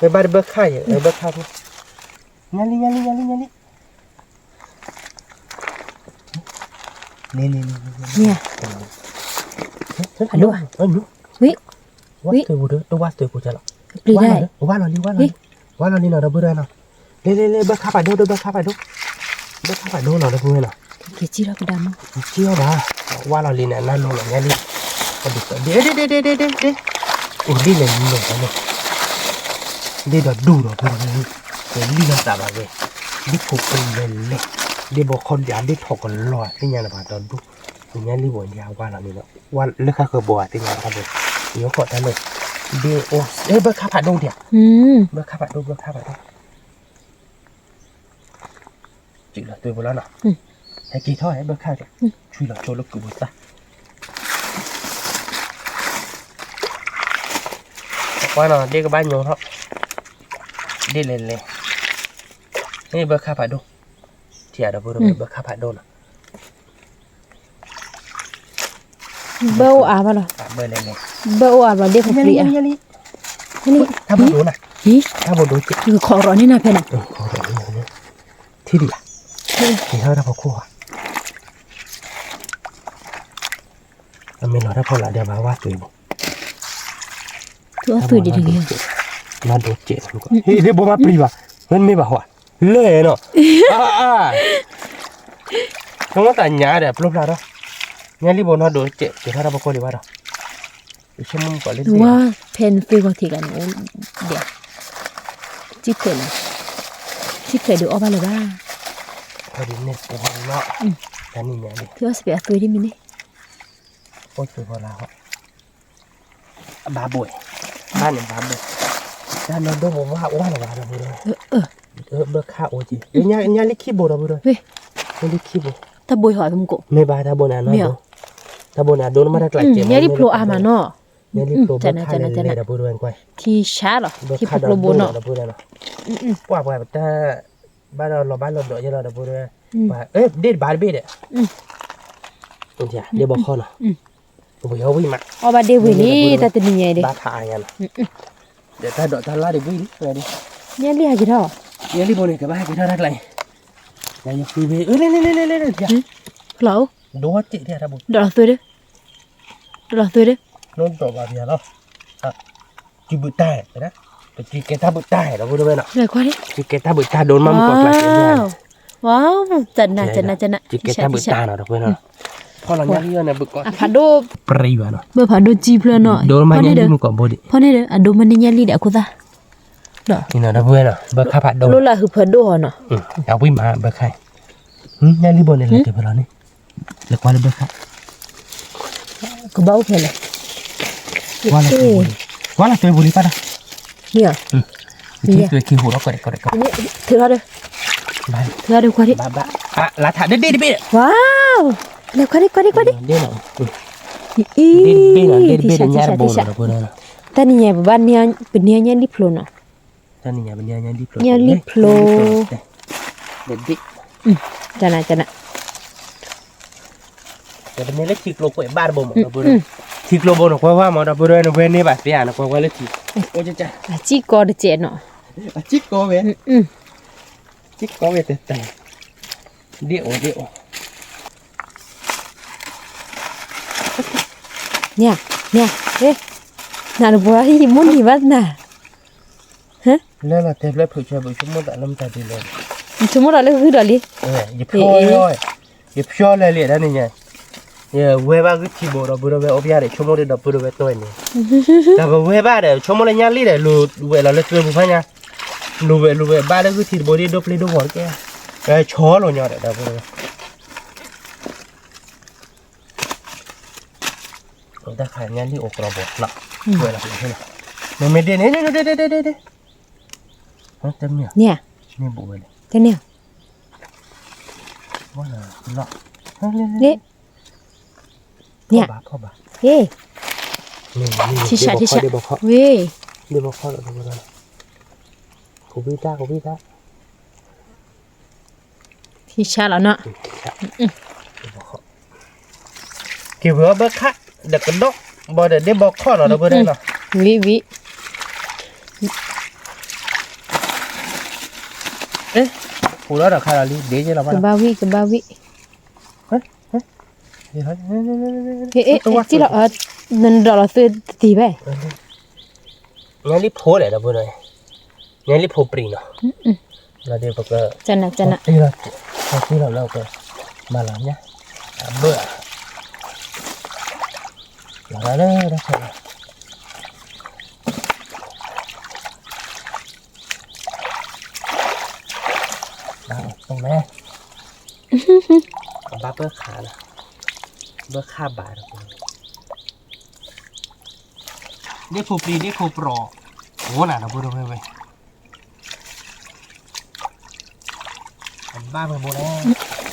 မ့ၢ်ဘၣ်တဘၢခၣ်ယဲ ဘၢခၣ်ဖိ, ညါလံ ညါလံ ညါလံ ညါလံ, န့ၣ် န့ၣ် န့ၣ် န့ၣ်, ဝဲ ဝဲ ဝဲလီၤလံ ဝဲလီၤလံ ဝဲလီၤလံနီၤ ဒီပုၢ်ဝဲၢ်နီၤ, လ့ လ့ လ့ ဘၢခၣ်ဖးဒိၣ် ဒီး ဘၢခၣ်ဖးဒိၣ်, ဘၢခၣ်ဖးဒိၣ်နီၤ ဒီပုၢ်ဝဲၢ်နီၤ, က့ၤက့ၤထီၣ်ကဒါမ့ၢ် က့ၤထီၣ်ဘၣ်, ဝဲလီၤလံန့ၣ် နၤလိၤလီၤ ညါလံ, ဒ့ ဒ့ ဒ့ ဒ့ ဒ့ ဒ့, အိၣ်ဒ်လဲၣ်လံလီၤန့ၣ်, ဒ့ဒီးဒူၣ်ဒီး ဒ်လံၤလီၤသးဘၣ်ဝဲ, ဒ်ဖိပှဲၤလဲၣ်လဲၣ်, ဒ့ဘီခီဒ် ဒ့ထီၣ်ကလီၤ သ့ၣ်ညါလၢၤဘၣ်ဒီးဒူၣ်, ညါလံဘိးညါဝဲလီၤန့ၣ်လီၤ, ဝဲလၢဃၣ်ဃၢၤဘိးဧါ သ့ၣ်ညါတၢ်ဘိး, ယိၤခီၣ်တၢ်လၢ, ဒ့အိၣ် ဘၢခၣ်ဖးဒိၣ်ဒံးဧါ, ဘၢခၣ်ဖးဒိၣ် ဘၢခၣ်ဖးဒိၣ် စံးလီၤသွဲၣ်ဖိလီၤနီၤ, ဟဲက့ၤထီၣ်ဟဲဘၢခၣ်က့ၤ, ဆွံလီၤဆိလၢကုၢ်ဖိသၣ်, ကွၢ်နီၤ ဒ့ကဘၣ်ညိထီၣ်, ဒ့လဲၤလဲၤ, မ့ၢ်ဘၢခၣ်ဖးဒိၣ်, ထံၣ်ဧါဒီပုၢ်ဝဲၢ် ဘၢခၣ်ဖးဒိၣ်နီၤ ဘၢအိၣ်အါဘၣ်လီၤ, ဘၢလဲၣ်လဲၣ်, ဘၢအိၣ်အါဘၣ်လီၤ ဒ့ဖိပျံၤအါ, တၢ်ဘိဒိၣ်နၤ, တၢ်ဘိဒိၣ်က့ၤ, ခီရီၤန့ၣ်နၤဖဲန့ၣ်, ထံၣ်ဒံးဧါ, က့ၤထီၣ်တၢ်ဖီခိၣ်ဧါ, အမ့ၢ်လီၤတၢ်ဖီလာ်ဒီးဘၣ်ဝါသွံၣ်ဘိ, သွံၣ်ဒံးတဂ့ၤ, နီၢ်ဒိၣ်ကဲး, ဟ့ၣ်ဒ့ဘိမးပျံၤဘၣ်, မ့တမ့ၢ်ဘၣ်ဟီ, လၢနီၤ, ဆိကမိၣ်သးညါဒီးပျိဖျါထီၣ်, ညါလံဘိနီၢ်ဒိၣ်ကဲး က့ၤထီၣ်တၢ်ဖီခိၣ်ဒံးဘၣ်ဒီး, ယဆိကမိၣ်ကီးလၢ, ဝါဖဲနသွံၣ်ဂီၤထံးဂၤန့ၣ်, ဒဲး, ထံၣ်ဖျဲးလီၤ, ထံၣ်ဖျဲးဒုးအီၣ်ဘၣ်လၢၤဘၣ်, န့ၣ်, ထံၣ်အီၣ်စပံးအသွံၣ်ဒ်မ့ၢ်န့ၣ်, အိၣ်သွံၣ်ဖီလာ်ဟီ, ဘၣ်ဘိး, ဘၣ်န့ၣ်ဘၣ်ဘိး, တၢ်နီၢ်ဒိၣ်ဘိဘၣ်အိၣ်လၢၤဘၣ်ဒီပုၢ်ဝဲၢ်, ဘၢခၣ်အိၣ်က့ၤ, ညါလံခံဘိဒီပုၢ်ဝဲၢ်, ညါလံခံဘိ, တၢ်ဘိဟီမ့ၢ်ကိး, မ့ၢ်ဘၣ်တၢ်ဘိန့ၣ်နီၢ်ဒိၣ်, တၢ်ဘိန့ၣ်အဒိၣ်န့ၣ်မ့ၢ်တၢ်ကျးကဲး, ညါလံဖျိအါမးနီၤ, ညါလံဖျိဘၢခၣ်လဲၤလဲၤဒီပုၢ်ဝဲၢ်ကွၢ်, ထံဆါလီၤ, ထံဖျိဘိနီၤ, ပှၢ်ပှၢ်ပတၢ်, ဘၣ်ဒီးလီၤဘၣ်လီၤဒီးယဲလီၤဒီပုၢ်ဝဲၢ်, ပှၤ, ဒ့ၣ်တဘၣ်တဘ့ၣ်ဒီး, ဒ့ၣ်ဘီခီနီၤ, ဝံၤအီၣ်ဝံၤမး, အီၣ်ဘၣ်ဒ့ၣ်ဝံၤလံ, တၢ်တနံၤညါအံၤဒံး, ဘၣ်ဖးအါညါနီၤ, ဒီးတၢ်ဒိးတၢ်လၢ်ဒံးဝံၤလံ, ညါလံဟဲက့ၤထီၣ်, ညါလံဘိန့ၣ် ကဘၣ်ဟဲက့ၤထီၣ်တၢ်ကျါအံၤ, ယဃုဘ့ၣ်, လ့လ့လ့လ့လ့, ဖျိး, ဒိၣ်ကဲးဒၣ်တၢ်ဘိ, ဒီးသွံၣ်ဒုး, ဒီးသွံၣ်ဒုး, ဒိၣ်ဘၣ်ဘၣ်လီၤ, စုဘုတၢ်, ပစုကဲတၢ်ဘုတၢ်ဒီပုၢ်ဝဲၢ်နီၤ, စုကဲတၢ်ဘုတၢ်ဒိၣ်မးမုၢ်ကီးကျါကဲး, ဝါ, ကဲတၢ်ဘုတၢ်နီၤဒီပုၢ်ဝဲၢ်နီၤ, ဖီလီၤညါလံအီၤန့ၣ် ဘုကီး, ဖးဒိၣ်, ပရံဘၣ်နီၤ, ဘၢဖးဒိၣ်ကံဖျၢၣ်နီၤ, ဒိၣ်မးညါလံမုၢ်ကီးဘိဒံး, ဖီန့ၣ်ဒီး အဒိၣ်မးန့ၣ်ညါလံဒီးအခိၣ်သၣ်, ဒီပုၢ်ဝဲၢ်နီၤ ဘၢခၣ်ဖးဒိၣ်, လိၣ်လၢဟုဖးဒိၣ်ဟီနီၤ, အဝံၤမးဘၢခၣ်, ညါလံဘိန့ၣ် လဲၤတဖဲလီၤန့ၣ်, လဲၤကွၢ်လၢဘၢခၣ် ကဘၣ်အိၣ်ဖဲလဲၣ်, ကွၢ်လၢသွဲပူၤလံပၢ်ဒီး, မ့ၢ်, သွဲခံဟူးလီၤကီးဒီးကီးဒီး, ထုးထီၣ်ဒီး, ထုးထီၣ်ဒီးကွၢ်ဒံး, လါထးဒ့ၣ်တဘ့ၣ်, ဝါ, လဲၤကွၢ်ဒံးကွၢ်ဒံးကွၢ်ဒံး, အံၤ, တၢ်နံၤညါပဘၣ်, ပန့ၢ်ညါလံဖျိနီၤ, ညါလံဖျိ, တနၤတနၤ ပန့ၢ်လၢထံကျိဖိဘၣ်တဘိမး, ထံကျိဘိန့ၣ်ကွၢ်ဝဲမး ဒီပုၢ်ဝဲၢ်န့ၣ် ဝဲန့ၢ်ဘၣ်သ့ဧါန့ၣ် ကွၢ်ဝဲလၢထံ, အစံၣ်ကီတစဲးနီၤ, အစံၣ်ကီဝဲ, စံၣ်ကီဝဲတဲတဲ, ဒ့ၣ်အိၣ်ဒ့ၣ်အိၣ်, န့ၣ်, န့ၣ်, နၤတပှၤယံၤမိၢ်နံၤဘၣ်နၤ လၢလီၤတဲာ်ဖျၢၣ်ဖုးဆၢဘုးဆိကမိၣ်သးလၢမတၤဒ်လဲၣ်, ဆိကမိၣ်ဒီးလၢဂုၢ်ဒီးလံ, ယဖျီ, ယဖျီလၢလံဒၣ်န့ၣ်ညါ, ယဝဲဘၣ်ဂုၢ်ထံဘိဒီပုၢ်ဒီဝဲၢ်အိၣ်ဖျါဒီး ဆိကမိၣ်ဒီးဒီပုၢ်ဒီဝဲၢ်တီၢ်န့ၣ်, တၢ်ပဝဲဘၣ်ဒီး ဆိကမိၣ်လၢညါလံဒီး လိၤဝဲလီၤလၢသွဲပူၤဖးညါ, လိၤဝဲလိၤဝဲဘၣ်လၢဂုၢ်ထံတဘိဒ်ဒိၣ်ပျ့ၤဒိၣ်ဂီၤတကဲ, ဆီလီၤညီဒီးဒီပုၢ်ဒီဝဲၢ် တၢ်ခါညါလံအိၣ်ကြီဘိနီၤ, ဝဲလီၤ, မ့မ့ၢ်ဒ့ၣ်န့ၣ်, ဒ့ၣ်ဒ့ၣ်ဒ့ၣ်ဒ့ၣ်ဒ့ၣ်, န့ၣ်, န့ၣ်, န့ၣ်, ထံဆး, ထံဆး, ဝ့ၢ်, ထံဆးလီၤနီၤ. က့ၤဝံၤအီၣ်ဘၢခၣ်, ဒီးကဒီး, ဘၣ်ဒီးဒ့ဘီခီၣ်နီၤ ဒီပုၢ်ဒီဝဲၢ်နီၤ, ဝံၤဝံၤ, ပူၤလီၤဒီးခါလီၤလံ ဒ့က့လီၤဘၣ်, ကဘၣ်ဝံၤ ကဘၣ်ဝံၤ, ထံလီၤ, နဒိးလီၤသုတတံၤဘၣ်, ညါလံဖိလဲၣ် ဒီပုၢ်ဒီဝဲၢ်, ညါလံဖိပြံနီၤ, လီၤဒ့ပက, တံၤလီၤ, တံၤလီၤလၢပက, မၤလီၤညါ, အဘၢၣ်, လီၤလၢတၢ်ဆၢလီၤ ဘၣ်အီၤတမဲ, ဘၣ်ဘၢၣ်ခးလီၤ, ဘၢၣ်ခးဘၣ်ဒီး, ဒ့ၣ်ဖိပြံ ဒ့ၣ်ဖိပြီ, အိၣ်နၤဒီပုၢ်ဒီဝဲၢ်ဝဲ, ဘၣ်ဘၢၣ်ဘိန့ၣ်,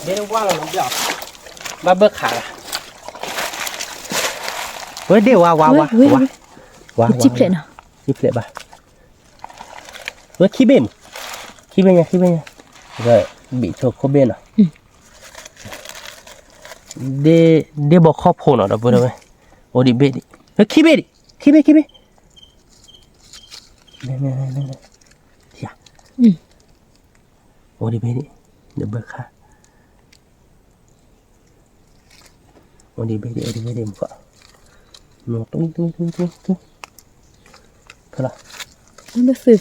ဒ့ၣ်ဝါလီၤ, ဘၣ်ဘၢၣ်ခးလီၤ, ဝဲဒ့ၣ်ဝါ ဝါ ဝါ ဝါ, ဝါ ဝါ, ဖျဲးဘၣ် ဝဲခံဘ့ၣ်မး, ခံဘ့ၣ်ညါ ခံဘ့ၣ်ညါ, ဘ့ၣ်ဆိခိၣ်ဘ့ၣ်နီၤ, ဒ့ဘီခီၣ်ဖိနီၤ ဒီပုၢ်ဒီဝဲၢ်, အိၣ်ဒံးဘ့ၣ်ဒံး, ခံဘ့ၣ်ဒံး ခံဘ့ၣ် ခံဘ့ၣ်, အိၣ်ဒံးဘ့ၣ်ဒံး, ဒီးဘၢၣ်ခါ အိၣ်ဒံးဘ့ၣ်ဒံး အိၣ်ဒံးဘ့ၣ်ဒံး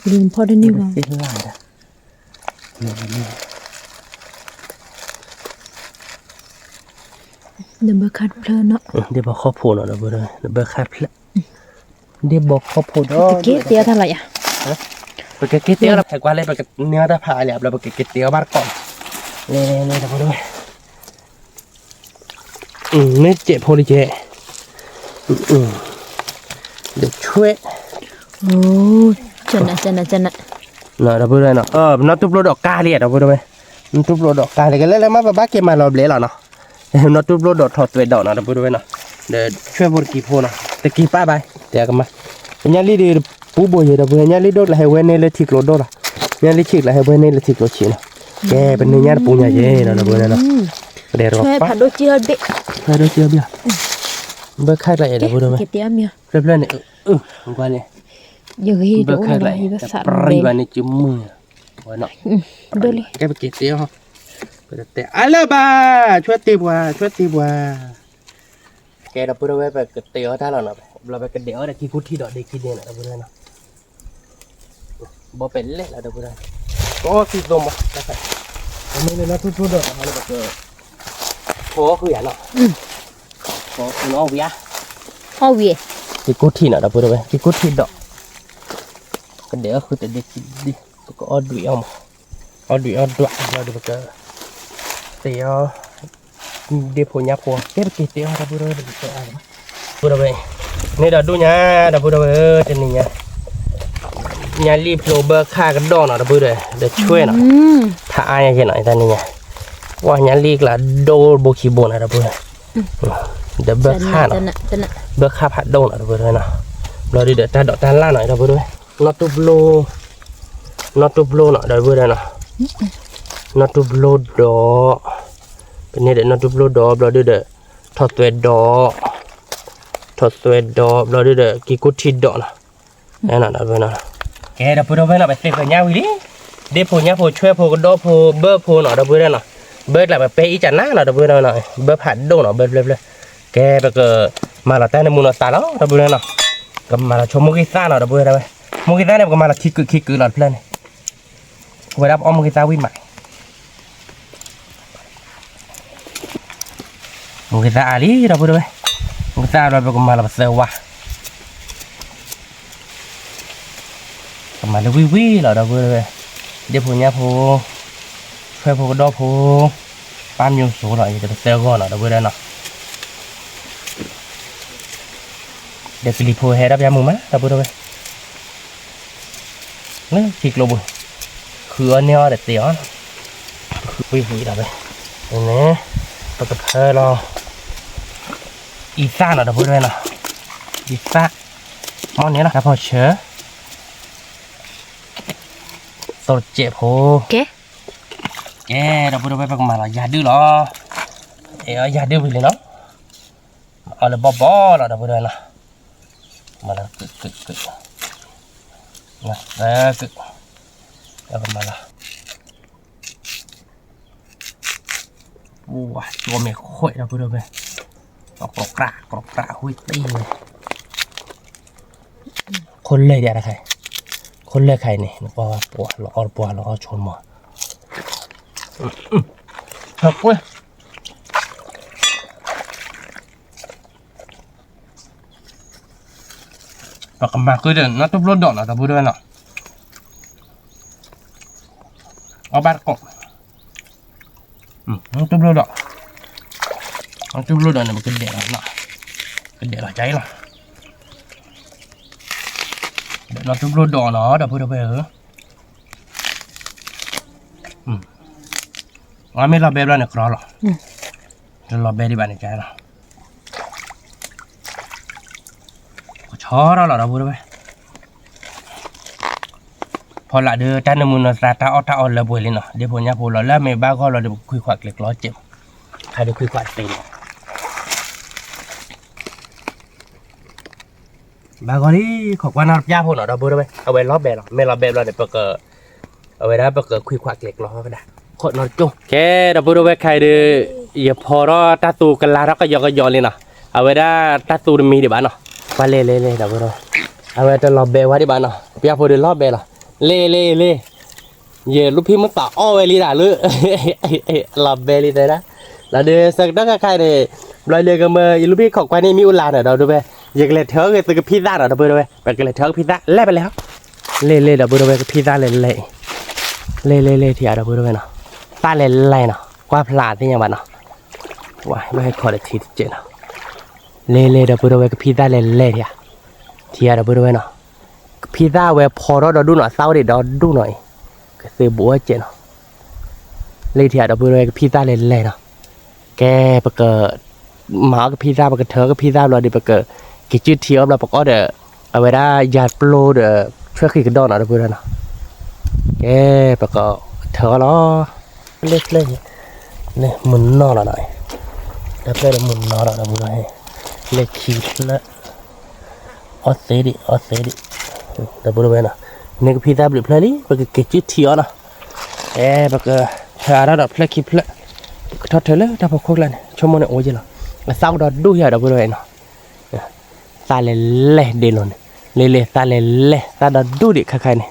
မ့ၢ်, ဖဲလီၤ, သ့ၣ်လၢ်ဒၣ်, ဒီးဘၢၣ်ခါတဖျၢၣ်နီၤ, ဒ့ဘီခီၣ်ဖိနီၤ ဒီပုၢ်ဒီဝဲၢ်, ဒီးဘၢၣ်ခါတဖျၢၣ်, ဒ့ဘီခီၣ်ဖိဒီး, ပကက့ၤတဲအီၤတၢ်လီၤယၤ, ပကက့ၤတဲအီၤလီၤ ဖဲကွၢ်လၢပကန့ၢ်အီၤတၢ်ဖးအါလံ ဘျီပကက့ၤတဲအီၤဘၣ်တကိး, လဲၤလဲၤလဲၤ ဒီပုၢ်ဒီဝဲၢ် မ့ၢ်စဲးဖိလံကဲ, ဒီးဆွဲ, ဒီပုၢ်ဒီဝဲၢ်နီၤ, နီၢ်တူၢ်ပျိဒီးကါလံ ဒီပုၢ်ဒီဝဲၢ်, နီၢ်တူၢ်ပျိဒီးကါလံ ကလဲၤလဲၤမး ပဘၣ်က့ၤမၤလီၤဘျဲးလီၤနီၤ, နီၢ်တူၢ်ပျိဒီးထီၣ်သွဲးဒီးနီၤ ဒီပုၢ်ဒီဝဲၢ်နီၤ, ဒီးဆွဲဖိတကံၤဖိနီၤ, တကံၤပၣ်ဘၣ် တဲကမၤ, ညါလံဒီးပူၤဘိယဲ ဒီပုၢ် ညါလံဒိၣ်ကျါဟဲဝဲန့ၢ်လၢထံကျိဒိၣ်လီၤ, ညါလံဆံးကျါဟဲဝဲန့ၢ်လၢထံကျိဆံးနီၤ, ကဲပန့ၢ်ညါတပူၤညါယဲနီၤ ဒီပုၢ်ဒီဝဲၢ်နီၤ, ပဒဲးတကပၣ်, ဖဲဒိၣ်ကံၢ်အီၤဘ့ၣ်, ဘၢၣ်ခါကျါအဲၣ် ဒီပုၢ်ဒီဝဲၢ်, ဖျၢၣ်ဖျၢၣ်န့ၣ်, ဘၢၣ်ခါကျါ, ပရံဘၣ်န့ၣ်ကမုၢ်, ကဲပက့ၤတဲအီၤ, ပကတဲအါလၢၤဘၣ်, ဆွဲတ့ၢ်ပှၤ ဆွဲတ့ၢ်ပှၤ, ကဲ ဒီပုၢ်ဒီဝဲၢ် ပကတဲအီၤတၢ်လီၤနီၤ, ဘျီပကဒဲးအီၤဒီးခံခိၣ်ထံးဒီးဒ့ခံဒ့နီၤ ဒီပုၢ်ဒီဝဲၢ်နီၤ, ဘီပဲာ်လဲၣ်လီၤ ဒီပုၢ်ဒီဝဲၢ်, ကီသံသိမး, မ့ၢ်လၢနီၢ်တူၢ်ပျိဒီး ဖိအီၣ်ဃုာ်ယၤနီၤ, ဖိအီၣ်ဃုာ်နီၤ အီၣ်ဝံၤဧါ, အီၣ်ဝံၤ, က့ၤကိၢ်ထံးနီၤ ဒီပုၢ်ဒီဝဲၢ် က့ၤကိၢ်ထံးဒီး, ကဒဲးအီၣ်ဃုာ်တဒ့ခံဒ့, ပကအီၣ်ဒွံးအီၣ်မး, အီၣ်ဒွံးအီၣ်ဒွး ဒီးပက တဲအီၤ ဒ့ဖိညါဖိ ကဲပက့ၤတဲအီၤ ဒီပုၢ်ဒီဝဲၢ် ပကတဲအီၤလီၤ, ဒီပုၢ်ဒီဝဲၢ်, န့ၣ်ဒီးဒိၣ်ညါ ဒီပုၢ်ဒီဝဲၢ်ဧၢ တနံၤညါ ညါလံၢ်ဖျိဘၢခၣ်ကဒီးနီၤ ဒီပုၢ်ဒီဝဲၢ် ဒီးဆွဲနီၤ, ဖးအါညါကဲနီၤ တနံၤညါ, ပှၤညါလံၢ်ကျါဒိၣ်ဘိခံဘိနီၤ ဒီပုၢ်ဒီဝဲၢ်, ဒီးဘၢခၣ်နီၤ, ဘၢခၣ်ဖးဒိၣ်နီၤ ဒီပုၢ်ဒီဝဲၢ်နီၤ, ဘျီဒုဒီးတၢ်ဒိးတၢ်လၢ်နီၤ ဒီပုၢ်ဒီဝဲၢ်, နီၢ်တူၢ်ပျိ, နီၢ်တူၢ်ပျိနီၤ ဒီပုၢ်ဒီဝဲၢ်နီၤ, နီၢ်တူၢ်ပျိဒီး, ပန့ၢ်ဒီးနီၢ်တူၢ်ပျိဒီး ဘျီဒုဒီး, ထီၣ်သွဲးဒီး, ထီၣ်သွဲးဒီး ဘျီဒုဒီး က့ၤကိၢ်ထံးဒီးနီၤ, ကဲ ဒီပုၢ်ဒီဝဲၢ်နီၤ ပသ့ၣ်ပညါဝံၤလံ, ဒ့ဖိညါဖိဆွဲဖိကဒီးဖိဘၢဖိနီၤ ဒီပုၢ်ဒီဝဲၢ်နီၤ, ဘၢကျါပပဲအံၤကနၤနီၤ ဒီပုၢ်ဒီဝဲၢ်နီၤ, ဘၢဖးဒိၣ်နီၤ ဘၢဖျၢၣ်ဖျၢၣ်, ကဲ ပကမၤလီၤတၢ်န့ၣ်မူနီၤသးလီၤ ဒီပုၢ်ဒီဝဲၢ်နီၤ, ကမၤလီၤဆိမိၢ်ဂ့ၤသၣ်နီၤ ဒီပုၢ်ဒီဝဲၢ်, မိၢ်ဂ့ၤသၣ်န့ၣ် ပကမၤလီၤခံကုာ်ခံကုာ်လီၤတဖျၢၣ်န့ၣ် ဝဲဒၣ်ပအီၣ်မိၢ်ဂ့ၤသၣ်ဝံၣ်မး, မိၢ်ဂ့ၤသၣ်အါလံ ဒီပုၢ်ဒီဝဲၢ်, မိၢ်ဂ့ၤသၣ်အါလီၤ ပကမၤလီၤပသၢဝါ, ကမၤလၢဝံၣ်ဝံၣ်လီၤ ဒီပုၢ်ဒီဝဲၢ်, ဒ့ဖိညါဖိ, ဆွဲဖိကဒီးဖိ, ပၢ်မၠိစိလီၤ ယတပသၢဂီၢ်နီၤ ဒီပုၢ်ဒီဝဲၢ်နီၤ, ဒီးကလံၤဖိဟဲဒၣ်ပျၢ်မုာ်မး ဒီပုၢ်ဒီဝဲၢ် လၢထံကျိပူၤ, ဃုအီၣ်န့ၢ်အီၣ်ဒီးသ့အီၤ, ဃုဝံၤဝံၤဒီးဝဲ, န့ၣ်, ပကဖၢလီၤ, အံသၣ်နီၤ ဒီပုၢ်ဒီဝဲၢ်နီၤ, အံသၣ်, မ့ၢ်န့ၣ်လီၤ တၢ်ဖီၣ်ဆၢ, သိတစဲးဖိ, ကဲ, ဒီပုၢ်ဒီဝဲၢ် ပကမၤလီၤ ယၤဒုၣ်လီၤ, အဲ ယၤဒုၣ်ဝံၤလံနီၤ, အီၣ်လၢဘီၣ်ဘီၣ်လီၤ ဒီပုၢ်ဒီဝဲၢ်နီၤ, မၤလၢကုၣ်ကုၣ်ကုၣ်, ကုၣ်, ပကမၤလီၤ ပှၤကၠီမဲာ်ခွဲးဒီပုၢ်ဒီဝဲၢ်, ကြီးကြး ကြီးကြး ဝံၣ်တံၢ်ဝဲ, ခိၣ်လၢာ်ဒၣ်တခါ, ခိၣ်လၢာ်ခါအံၤန့ၣ် နကွၢ်ဝဲပှၤလီၤအီၣ်တပှၤလီၤအီၣ်ဆိကမိၣ်, ဟဲကွၢ် ပကမၤဃုာ်ဒီးနီၢ်တူၢ်ဖျိဒိးနီၤ ဒီပုၢ်ဒီဝဲၢ်နီၤ, အီၣ်ဘၣ်တကိး, နီၢ်တူၢ်ဖျိဒိး, နီၢ်တူၢ်ဖျိဒိးန့ၣ် ပကဒဲးလီၤ, ကဒဲးလီၤကါအံၤလီၤ, နီၢ်တူၢ်ဖျိဒိးနီၤ ဒီပုၢ်ဒီဝဲၢ်ဧၢ, အမ့ၢ်လီၤဘဲဘျီန့ၣ်ကြီလီၤ, တလီၤဘဲဒံးဘၣ်န့ၣ်ကါလီၤ, ကဆီထီၣ်လီၤ ဒီပုၢ်ဒီဝဲၢ် ဖီလာ်ဒီး တၢ်နၢမူနီၢ်သး တၢ်အီၣ်တၢ်အီလၢပှဲၤလံနီၤ, ဒ့ဖိညါဖိလီၤ လၢအမ့ၢ်ဘၣ်ဂီၢ်လီၤဒီး ပကခွံခွးကျဲၤကျီစဲး, ခါဒီးခွံခွးသ့လီၤ, ဘၣ်ဂီၢ်လံ, ခိးကွၢ်နီၢ်တပျၢ်ဖိနီၤ ဒီပုၢ်ဒီဝဲၢ်, အဝဲလီၤဘဲလီၤ, မ့ၢ်လီၤဘဲဘျီန့ၣ် ပက, အဝဲဒၣ်ပကခွံခွးကျဲၤကျီကဒါ, ခိးနီၢ်တကၠိ, ကဲ ဒီပုၢ်ဒီဝဲၢ် ခဲအံၤဒီး ယဖီထီၣ်တၢ်သူကလါထီၣ်ကယီကယီလံနီၤ, အဝဲဒၣ်တၢ်သူတမံဒံးဘၣ်နီၤ, ပှၤလဲၤလဲၤလဲၤ ဒီပုၢ်ဒီဝဲၢ်, အဝဲတလီၤဘဲဝဲဒံးဘၣ်နီၤ, ပျၢ်ဖိဒီးလီၤဘဲလီၤ, လဲၤလဲၤလဲၤ ယလူၢ်ဖံးမုၢ်သးအီၣ်ဝဲလံဒၣ်လၢ, လီၤဘဲလံတဲဒၣ်, လီၤဒီးဆၢကတီၢ်ခါခါန့ၣ်, ဘျီလၢကမၢ ယလူၢ်ဖံးခိးကွၢ်န့ၣ်မ့ၢ်အိၣ်လၢနီၤ ဒီပုၢ်ဒီဝဲၢ်, ယကလဲၤထၢက့ၤသုကဖံးသၣ်နီၤ ဒီပုၢ်ဒီဝဲၢ်, ပကလဲၤထၢကဖံးသၣ် လဲၤပလဲၤဟီ, လဲၤလဲၤ ဒီပုၢ်ဒီဝဲၢ် ကဖံးသၣ်လဲၤလဲၤအံၤ, လဲၤလဲၤလဲၤထံၣ်ဧါ ဒီပုၢ်ဒီဝဲၢ်နီၤ, သၣ်လဲၤလဲၤနီၤ ကွၢ်ဖျါသ့ၣ်ညါဘၣ်နီၤ, ဝဲဟဲခီဒီးထံတစဲးနီၤ, လဲၤလဲၤ ဒီပုၢ်ဒီဝဲၢ် ကဖံးသၣ်လဲၤလဲၤထံၣ်ဧါ, ထံၣ်ဧါ ဒီပုၢ်ဒီဝဲၢ်နီၤ ကဖံးသၣ်ဝဲဖီထီၣ်ဒီဒူၣ်နီၤ, သၣ်အိၣ်ဒံးဒီဒူၣ်နီၤအံၤ, ကသ့ဘိးဝဲစဲးနီၤ, လ့ထံဧါ ဒီပုၢ်ဒီဝဲၢ် ကဖံးသၣ်လဲၤလဲၤနီၤ, ကဲ ပကမၤအီၣ်ကဖံးသၣ် ပကထၢအီၣ်ကဖံးသၣ်ဘျီဒီး ပကက့ၤစုထံအီၣ်ဘျီ ပကအီၣ်ဒီး အဝဲဒၣ်ယၤပျိဒီး ဆွဲဃံကဒီးနီၤ ဒီပုၢ်ဒီဝဲၢ်နီၤ, ကဲ ပကထၢအီၣ်လီၤ, လ့ဖျၢၣ် မုၢ်နီၢ်လီၤနီၤ, တၢ်ဖျၢၣ်ဒီးမုၢ်နီၢ်လီၤ ဒီပုၢ်ဒီဝဲၢ်, လ့ခံဖျၢၣ် အီၣ်သ့ဒံး အီၣ်သ့ဒံး, ဒီပုၢ်ဒီဝဲၢ်နီၤ, န့ၢ်ကဖံးသၣ်ဘျုးဖျၢၣ်လံ ပကက့ၤစုထံအီၣ်နီၤ, အဲ ပကထၢအါထီၣ်ဒီးဖျၢၣ်ခံဖျၢၣ်, ပကထီၣ်ထၢလၢတၢ်ဖီခိၣ်ကျါန့ၣ် ဆိကမိၣ်န့ၣ်အိၣ်ယဲလီၤ, အသၣ်အိၣ်ဒီဒူၣ်ယၤ ဒီပုၢ်ဒီဝဲၢ်နီၤ, သၣ်လဲၤလဲၤဒ့လိၤန့ၣ်, လ့လ့သၣ်လဲၤလဲၤ သၣ်ဒီဒူၣ်ဒံးခါခါန့ၣ်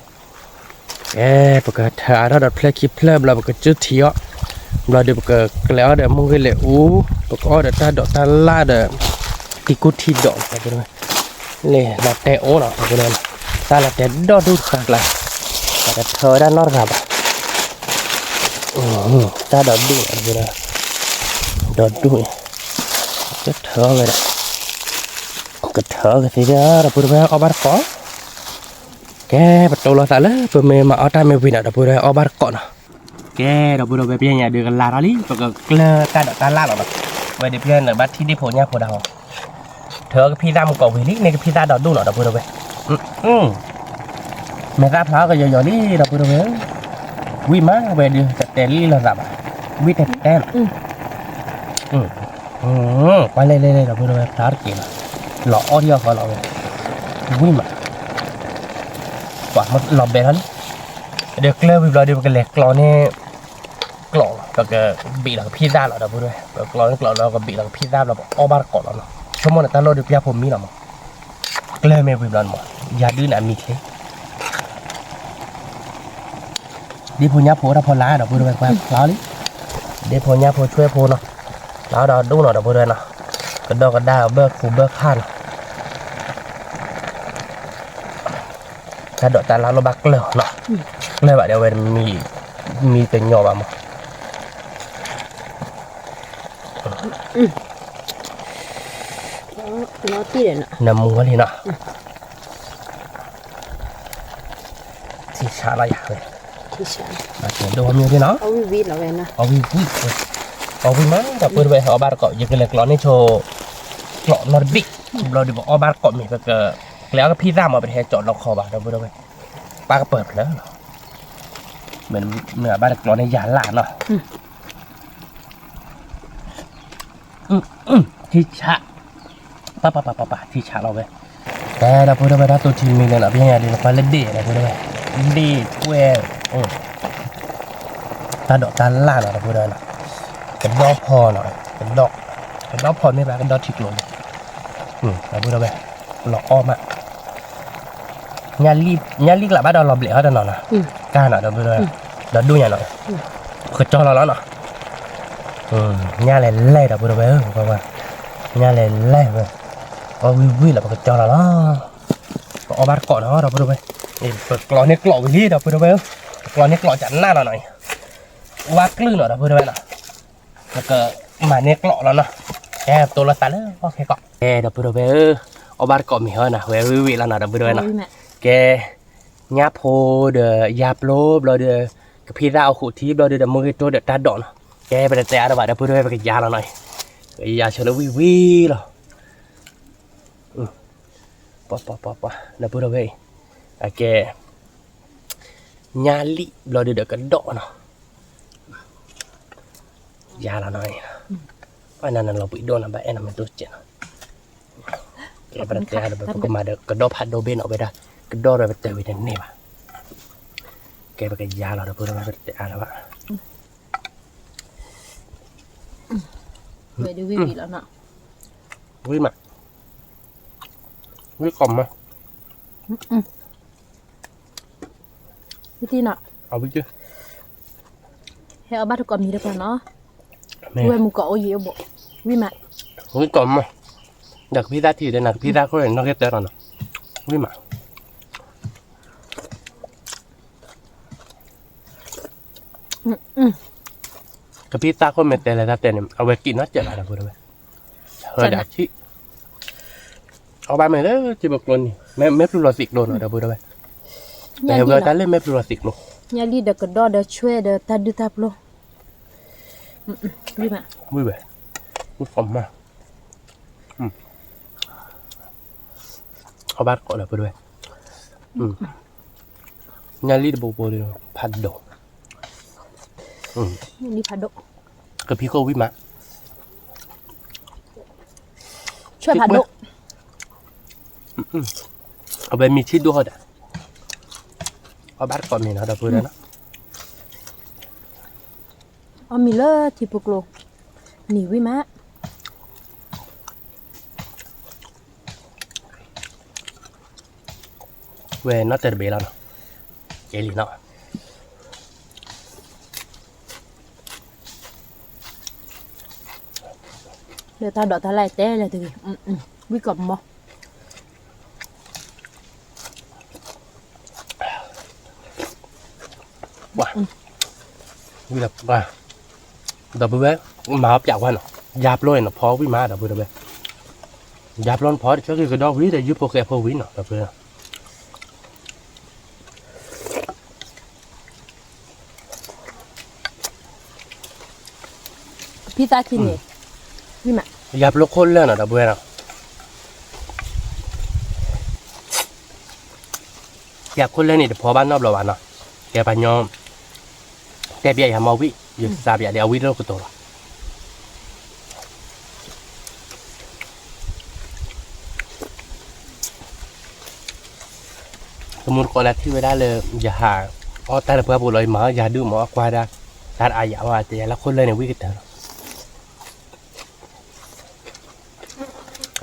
အဲ ပကထၢအါထီၣ်ဒီးဖျၢၣ်ခံဖျၢၣ်ဘျီ ပကစုထံအီၣ်, ဘျီဒီးပကကျဲၤအီၣ်ဒီးမုၢ်ဂ့ၤလဲၤအူ, ပကအီၣ်ဒီးတၢ်ဒိးတၢ်လၣ်ဒီး ထံကူထံဒိး, လ့လီၤတဲာ်အိၣ်နီၤ ဒီပုၢ်ဒီဝဲၢ်နီၤ, သၣ်လီၤတဲာ်ဒီဒူၣ်တဃၣ်ကျါ, ပတထၢဝဲဒၣ်နီတဂၤဘၣ်, တၢ်ဒီဒူၣ်ဒီပုၢ်ဒီဝဲၢ်, ဒီဒူၣ်န့ၣ်, ကထၢဝဲဒၣ်, ကထၢကသ့ဒၣ် ဒီပုၢ်ဒီဝဲၢ် အီၣ်ဘၣ်တကိး ကဲ ပတိၢ်လိာ်သးလၢ ပမ့ၢ်မၤအီၣ်တၢ်မ့ၢ်ဝံၤဒီး ဒီပုၢ်ဒီဝဲၢ် အီၣ်ဘၣ်တကိးနီၤ, ကဲ ဒီပုၢ်ဒီဝဲၢ် ပညါဒုးကလါထီၣ်လံ ပကကျၢၢ်တၢ်ဒိးတၢ်လၣ်လီၤနီၤ, ဝဲဒုးပညါနဘၣ်ထံၣ်ဒ့ၣ်ဖိညၣ်ဖိဒၣ်ဟီ, ထၢကဖံးသၣ်မုၢ်ကီးဝံၤလံ န့ၢ်ကဖံးသၣ်ဒီဒူၣ်နီၤ ဒီပုၢ်ဒီဝဲၢ်, မဲာ်သၣ်ဖျါကယီယီလံ ဒီပုၢ်ဒီဝဲၢ်, ဝံၣ်မးဝဲဒုး တတဲလံလိာ်သးဘၣ်, ဝံၣ်တဲတဲလီၤ ကွၢ်လဲၣ်လဲၣ်လဲၣ် ဒီပုၢ်ဒီဝဲၢ် ဖျါတက့ၢ်လီၤ, လီၤအီၣ်ထံအီၣ်ဃီလီၤဝဲ, ဝံၣ်မး, ပှၤလီၤဘဲထီၣ်လံ, ဒီးကျၢၢ်ဝံၤဘျီဒီး ပကလဲၤကျီန့ၢ်ကျိးလီၤ, ပကဘ့ၣ်လီၤကဖံးသၣ်လီၤ ဒီပုၢ်ဒီဝဲၢ်, ပကကျီန့ၢ်ကျိးလီၤ ပကဘ့ၣ်လီၤကဖံးသၣ်ဘျီ ပအီၣ်ဘၣ်တကိးလီၤနီၤ, ဆိကမိၣ်န့ၣ် တၢ်လိၣ်ဒုးပျၢ်ဖိမံလီၤမး, ကျၢၢ်မ့ၢ်ဝံၤဘျီန့ၣ်မး, ယၤဒုးန့ၣ်အမံၤချ့ ဒ့ၣ်ဖိညၣ်ဖိအိၣ်တၢ်ဖီလာ် ဒီပုၢ်ဒီဝဲၢ် ကွၢ်ဖျါလံ, ဒ့ၣ်ဖိညၣ်ဖိဆွဲၣ်ဖိနီၤ, ဖျါဒီးဒိၣ်နီၤ ဒီပုၢ်ဒီဝဲၢ်နီၤ, ကဒီကဒါဘၢၣ်ခူဘၢၣ်ခၣ်နီၤ, တၢ်ဒိးတၢ်လၣ်လိၣ်ဘၣ်ကျၢၢ်နီၤ, ကျၢၢ်ဘၣ်ဒီးအဝဲ မံတညီဘၣ်မး နမူဝဲလံနီၤ, ထံဆးလီၤယၤဝဲ, ဒိၣ်မ့ၢ်ဒ်နီၤ, အီၣ်ဝံၣ်ဝံၣ်လီၤဝဲနီၤ, အီၣ်ဝံၣ်ဝံၣ်, အီၣ်ဝံၣ်မး ဒီပုၢ်ဒီဝဲၢ် အီၣ်ဘၣ်တကိး ယကလဲၤကျီန့ၢ်ဆိ ကျီနီတဘ့ၣ်, ဘျီဒီးပအီၣ်ဘၣ်တကိးမ့ၢ် ပကကျဲအီၣ်ကဖံသၣ်မး ပတဟဲကၠီလီခီဘၣ် ဒီပုၢ်ဒီဝဲၢ်, ပၢ်ကပၢၤဖျၢၣ်လီၤ, မ့ၢ်အဘၣ်တကျီန့ၢ်ယၤလၢ်နီၤ ထံဆး, ပၢ်ပၢ်ပၢ်ပၢ်ပၢ် ထံဆးလီၤဝဲ, ကဲ ဒီပုၢ်ဒီဝဲၢ် တၢ်တိၢ်ထံမံၤလဲၣ်နီၤ ပညါဒ်လၢပှၤလၢဒ့ၣ် ဒီပုၢ်ဒီဝဲၢ်, ဒ့ၣ်ကွဲၢ်, တၢ်ဒိးတၢ်လၢ်နီၤ ဒီပုၢ်ဒီဝဲၢ်နီၤ, ကဒီဖီနီၤ, ကဒီ, ကဒီဖီမ့ၢ်ဘၣ် ကဒီထံကျိၤန့ၣ်, ဒီပုၢ်ဒီဝဲၢ်, လီၤအီၣ်မး ညၣ်လံၣ်ကျးဘၣ်ဒီးလီၤဘျဲးဟီတနီၤနီၤ, ကၢ်နီၤ ဒီပုၢ်ဒီဝဲၢ်, ဒီးဒိၣ်ညါနီၤ, ကကၠီလီၤလီၤနီၤ, ညၣ်လဲၤလဲၢ် ဒီပုၢ်ဒီဝဲၢ်ဧၢ, ညၣ်လဲၤလဲၢ်ဝဲ, အီၣ်ဝံၣ်ဝံၣ်လီၤ ပကကၠီလီၤလီၤ, ပအီၣ်ဘၣ်တကိးနီၤ ဒီပုၢ်ဒီဝဲၢ်, ပကျီန့ၢ်ကျိးဝံၤလံ ဒီပုၢ်ဒီဝဲၢ်ဧၢ, ပကျီန့ၢ်ကျိးကနၣ်လီၤနီၤ, ဝါကလုၢ်နီၤ ဒီပုၢ်ဒီဝဲၢ်နီၤ, ပကမၤန့ၢ်ကျိးလီၤနီၤ, ကဲ ပတိၢ်လီၤသးလၢအီၣ်ခဲကီး, ကဲ ဒီပုၢ်ဒီဝဲၢ်ဧၢ, အီၣ်ဘၣ်တကိးမ့ၢ်ဟီနီၤ ဝဲဝံၣ်ဝံၣ်လီၤနီၤ ဒီပုၢ်ဒီဝဲၢ်နီၤ, ကဲ ညၣ်ဖိဒီးယါပျိဘျီဒီး ကဖံသၣ်အီၣ်ဃုာ်ထံဘျီဒီး ဒီးမုၢ်ဂ့ၤတိၢ်ဒီးတၢ်ဒိးနီၤ, ကဲ ပတတဲအါတဘၣ် ဒီပုၢ်ဒီဝဲၢ် ပကယါလီၤနီၤ, ပကယါဆိလၢဝံၣ်ဝံၣ်လီၤ, ပှၤပှၤပှၤပှၤ ဒီပုၢ်ဒီဝဲၢ်အံၤ, အကဲ ညၣ်လံၣ်ဘျီဒီး ဒီးကဒီးနီၤ, ယါလီၤနီၤ, ပှၤနၤနလီၤပှံၤဒိၣ်နီၤ ဘၣ်အဲၣ်နၤမ့ၢ်တိစဲးနီၤ, ကဲ ပတတဲအါတဘၣ် ပကမၤဒီးကဒီဖးဒိၣ်ဘ့ၣ်နီၤ ဝဲဒၣ်, ကဒီဒီးပတဲဝံၤတန့ၢ်ဘၣ်, ကဲ ပကယါလီၤ ဒီပုၢ်ဒီဝဲၢ် ပတတဲအါတဘၣ်, ဝံၣ်မး, ဝံၣ်ကိးမး, ဝံၣ်တံၢ်နီၤ, အဝံၣ်တံၢ်, ဟဲအီၣ်ဘၣ်တကိးမံၤတပှၤနီၤ, ဝဲမုၢ်ကီးအိၣ်ယံၤအိၣ်ဘိး, ဝံၣ်မး, ဝံၣ်ကိးမး, ဒီးကဖံသၣ်ထံၣ်ဒီး နကဖံသၣ်ခိၣ်န့ၣ် နီၢ်က့ၤတဲလီၤနီၤ, ဝံၣ်မး ကဖံသၣ်ခိၣ်မ့ၢ်တဲလဲၤတၢ်တဲန့ၣ် အဝဲကံၣ်နီတစဲးဘၣ် ဒီပုၢ်ဒီဝဲၢ်, ဟဲဒီးဆံၣ်, အီၣ်ဘၣ်မ့ၢ်လၢထံဖိကျိနံၤ မဲာ်ပျုၤလီၤသံးကျိနီၤ ဒီပုၢ်ဒီဝဲၢ်, ဟဲဝဲတၢ်လၢမဲာ်ပျုၤလီၤသံးကျိ, ညၣ်လံၣ်ဒီးကဒီဒီးဆွဲဒီးတၢ်ဒုၣ်တၢ်ပျိ, ဝံၣ်ဝဲ, ဝံၣ်ကိးမး အီၣ်ဘၣ်တကိးဒီပုၢ်ဒီဝဲၢ်, ညၣ်လံၣ်တဘိဘိဒီး ဖးဒိၣ်, ညၣ်လံၣ်ဖးဒိၣ်, ကဖံခိၣ်ဝံၣ်မး, ဆွဲဖးဒိၣ်, အဝဲမံၤဆံၣ်ဒိၣ်ဟီဒၣ်, အီၣ်ဘၣ်တကိးမံၤနီၤ ဒီပုၢ်ဒီဝဲၢ်နီၤ, အီၣ်မံၤလၢထံဖိကျိ, နံၤဝံၣ်မး ဝဲနီၢ်တဲတဘ့ၣ်လီၤနီၤ, ကဲလံနီၤ, လၢတၢ်ဒိးတၢ်လၢ်တဲလဲၣ်တဂ့ၤ, ဝံၣ်ကိးမး ပှၤ, ဝံၣ်လၢပှၤ, ဒီပုၢ်ဝဲၢ်, မၤအီၣ်ပျးဝဲနီၤ, ယါပျိန့ၣ်နဖီဝံၣ်မး ဒီပုၢ်ဝဲၢ်, ယါပျိနဖီတဆၢဂ့ၤကဒီဝံၣ်ဒီး ယုၢ်ဖိဃဲဖိဝံၣ်နီၤ ဒီပုၢ်ဝဲၢ် ဖံသၣ်ခံန့ၣ်, ယါပျိခိၣ်လၢာ်နီၤ ဒီပုၢ်ဝဲၢ်နီၤ, ယါခိၣ်လၢာ်န့ၣ် တဖီဘၣ်နီတဘျီဘၣ်နီၤ, ကဲပှၤညီ တဲပျးယၤမ့ၢ်ဝံၣ် ယသးပျးဒီးအဝံၣ်တလိၣ်ကတိၤလီၤ. တမူတကိးလၢထံၣ်ဝဲဒၣ်လၢ ယဟးအီၣ်တၢ်လၢပှၢ်ပူၤလီၤ ယမၤအီၣ်ယၤဒုးမ့ၢ်အီၣ်ကွၢ်ဒၣ်, တၢ်တအါယၤဘၣ် တဲယၤလၢခိၣ်လၢာ်န့ၣ်ဝံၣ်ကတၢၢ်လီၤ.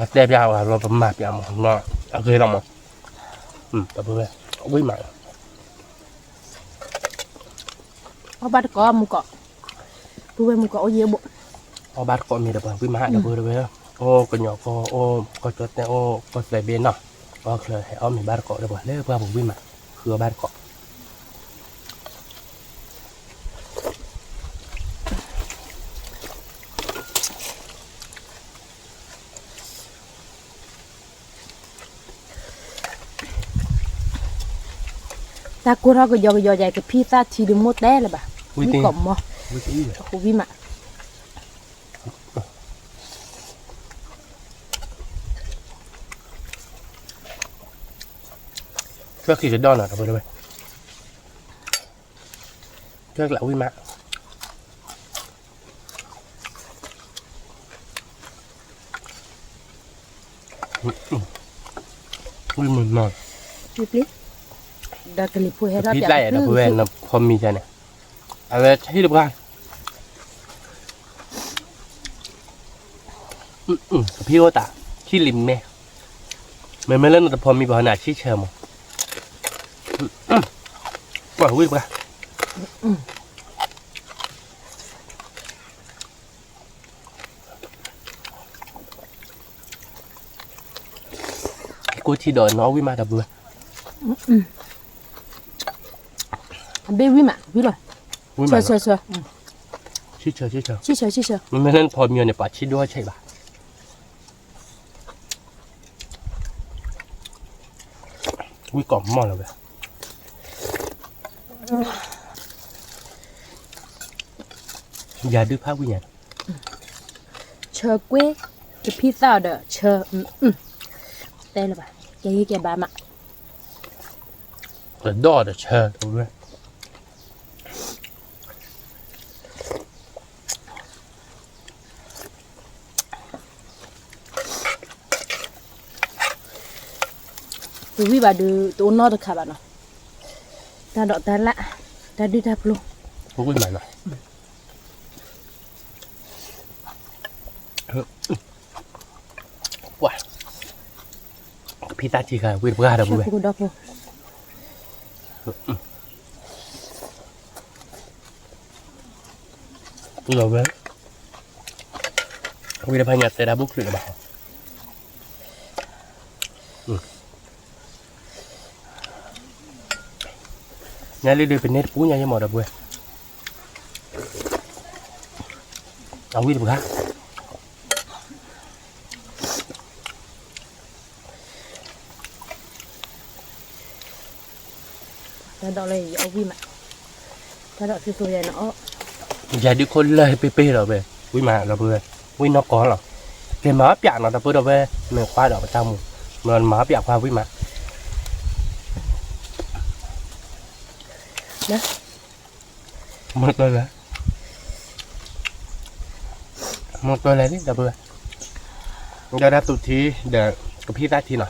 အတဲပျးဝဲလီၤ ပမၤပျးမး အဂ့ၤလီၤမး, ဝံၣ်မး အီၣ်ဘၣ်တကိးမုၢ်ကီး, ပုၢ်ဝဲၢ်မုၢ်ကီးအိၣ်ယံၤဘိး, အီၣ်ဘၣ်တကိးမံၤဒီးပှၤဝံၣ်မး ဒီပုၢ်ဝဲၢ်, အိၣ်ကညီကီၢ် အိၣ်ကီၢ်ကၠီၣ်တဲၣ် အိၣ်ကီၢ်သဲးဘ့ၣ်နီၤ, အီၣ်ချၢဟဲအီၣ်မံၤဘၣ်တကိးဒီးပှၤလၢပှၢ်ပူၤဝံၣ်မး, ဃုအီၣ်ဘၣ်တကိး ဒီပုၢ်ဝဲၢ်, တၢ်ကိၢ်ထီၣ်ကယီကယီယၤ ကဖံသၣ်ထံဒုးမိၢ်တဲလၢၤဘၣ်, ဝံကိးမီၤ, ဝံမး, ထွဲခံကဒီၣ်နီၤ တဝဲ, ထွဲကျးဝံမး. ဝံမးနီၤ, ဒီးကလံၤဖိဟဲထီၣ်ပျး ကဖံသၣ်ယၤဒီး ပဝဲနဖီမံၤယၤန့ၣ်, အဝဲထံၣ်တပှၢ် ကဖံအိၣ်တၢ်, ထံၣ်လံမဲ, မ့မ့ၢ်လၢနတဖီမံၤဘၣ်န့ၣ် အဆံၣ်ဆၢမး, ကွၢ်ဝံတပှၢ်. ကိၢ်ထံဒီးနီၢ်ဝံမးဒီပုၢ်ဝဲၢ်, အဘ့ၣ်ဝံမး ဝံလီၤ, ဆၢဆၢဆၢ, ဆံၣ်ဆၢဆံၣ်ဆၢ, မ့မ့ၢ်လၢနဖီမံၤန့ၣ် ပှၤဆံၣ်ဒိၣ်ဆဲးဘၣ်. ဝံကိးမီၤလီၤဝဲ, ယၤဒုးဖးဝံညါ, ဆၢကွ့, ကဖံသၣ်ဒီးဆၢ, တဲလၢၤဘၣ်, ကဲယကဲဘၣ်မး, ကဒီၣ်ဒီးဆၢ, တဝံၣ်ဘၣ်ဒုး တအိၣ်နီတခါဘၣ်နီၤ, တၢ်ဒိးတၢ်လၣ်, တၢ်ဒုၣ်တၢ်ပျိၤ, ပှၤ, ကဖံသၣ်ထံခါ ဝံတပှၢ်ဒီပုၢ်ဝဲၢ်, လီၤဝဲ, ဝံတဖၣ်ညါတဲဒၣ်ဘိၣ်ချုးလၢၤဘၣ်, ညါလံဒုးပန့ၢ်တပူၤညါယဲၢ်မးဒီပုၢ်ဝဲၢ်, အဝံတပှၢ် တၢ်ဒိးလၢယအီၣ်ဝံၣ်မး, တၢ်ဒိးသုသိယဲၢ်နီၤအီၣ်, ယၤဒုးခိၣ်လၢာ်ပ့ၤပ့ၤဒီးဝဲ, ဝံၣ်မးဒီပုၢ်ဝဲၢ်, ဝံၣ်နီၢ်ကီၢ်လီၤ, ကဲမၤအီၣ်ပၠးနီၤ ဒီပုၢ်ဒီဝဲၢ်, မ့ၢ်ကွၢ်ဒီးပတၢ်မူ, မၤအီၣ်ပၠးကွၢ်ဝံၣ်မး, မ့ၢ်တၢ်လၢ မ့ၢ်တၢ်လဲၣ်လံ ဒီပုၢ်ဝဲၢ်, ဒီးတၢ်သူၣ်ထံဒီး ကဖံသၣ်ထံနီၤ,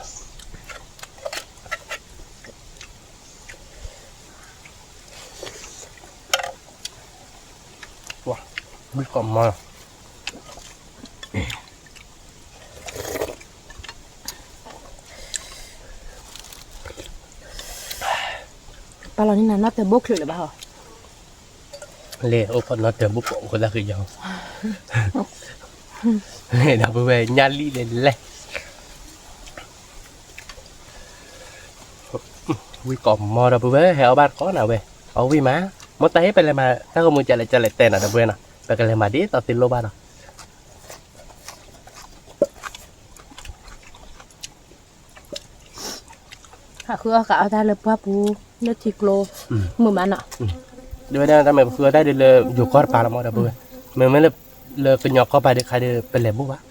ဝံၣ်ကိးမီၤလီၤ. ပာ်လီၤန့ၢ်နၤနီၢ်တၢၤဘိၣ်ချုးလၢၤဘၣ်ဟီ, လဲၤအိၣ်ခိးနီၢ်တၢၤဘိၣ် ပအိၣ်ခိးတၢ်ဃံယီၤ, လဲၤဒီပုၢ်ဝဲၢ် ညၣ်လံၣ်လဲၤလဲၤ ဝံၣ်ကိးမီၤဒီပုၢ်ဝဲၢ် ဟဲအီၣ်ဘၣ်တကိးနၤဝဲ, အီၣ်ဝံၣ်မး, မိၢ်တၢ်ဟ့ၣ်ပလဲၤမၤ တၢ်ဂီၤမူကလဲၤကလဲၤတဲနၤဒီပုၢ်ဝဲၢ်နီၤ, ပကလဲၤမၤဒ်သိးသ့လိၣ်ဘၣ်ဒီး ဟးဃုအီၣ်ဃုအီတၢ်လၢပှၢ်ပူၤ လၢထံကျိ မုာ်မးနီၤ, ဒ်ဝဲဒၣ်တၢ်မ့ၢ်ပဃုအီၣ်တၢ်ဒ်လၢယိၤကီၢ်တပၤလီၤမးဒီပုၢ်ဝဲၢ်, မ့မ့ၢ်လၢ လၢကညီကီၢ်ပၤဒ်ခါဒီး ပလဲၤဘူၣ်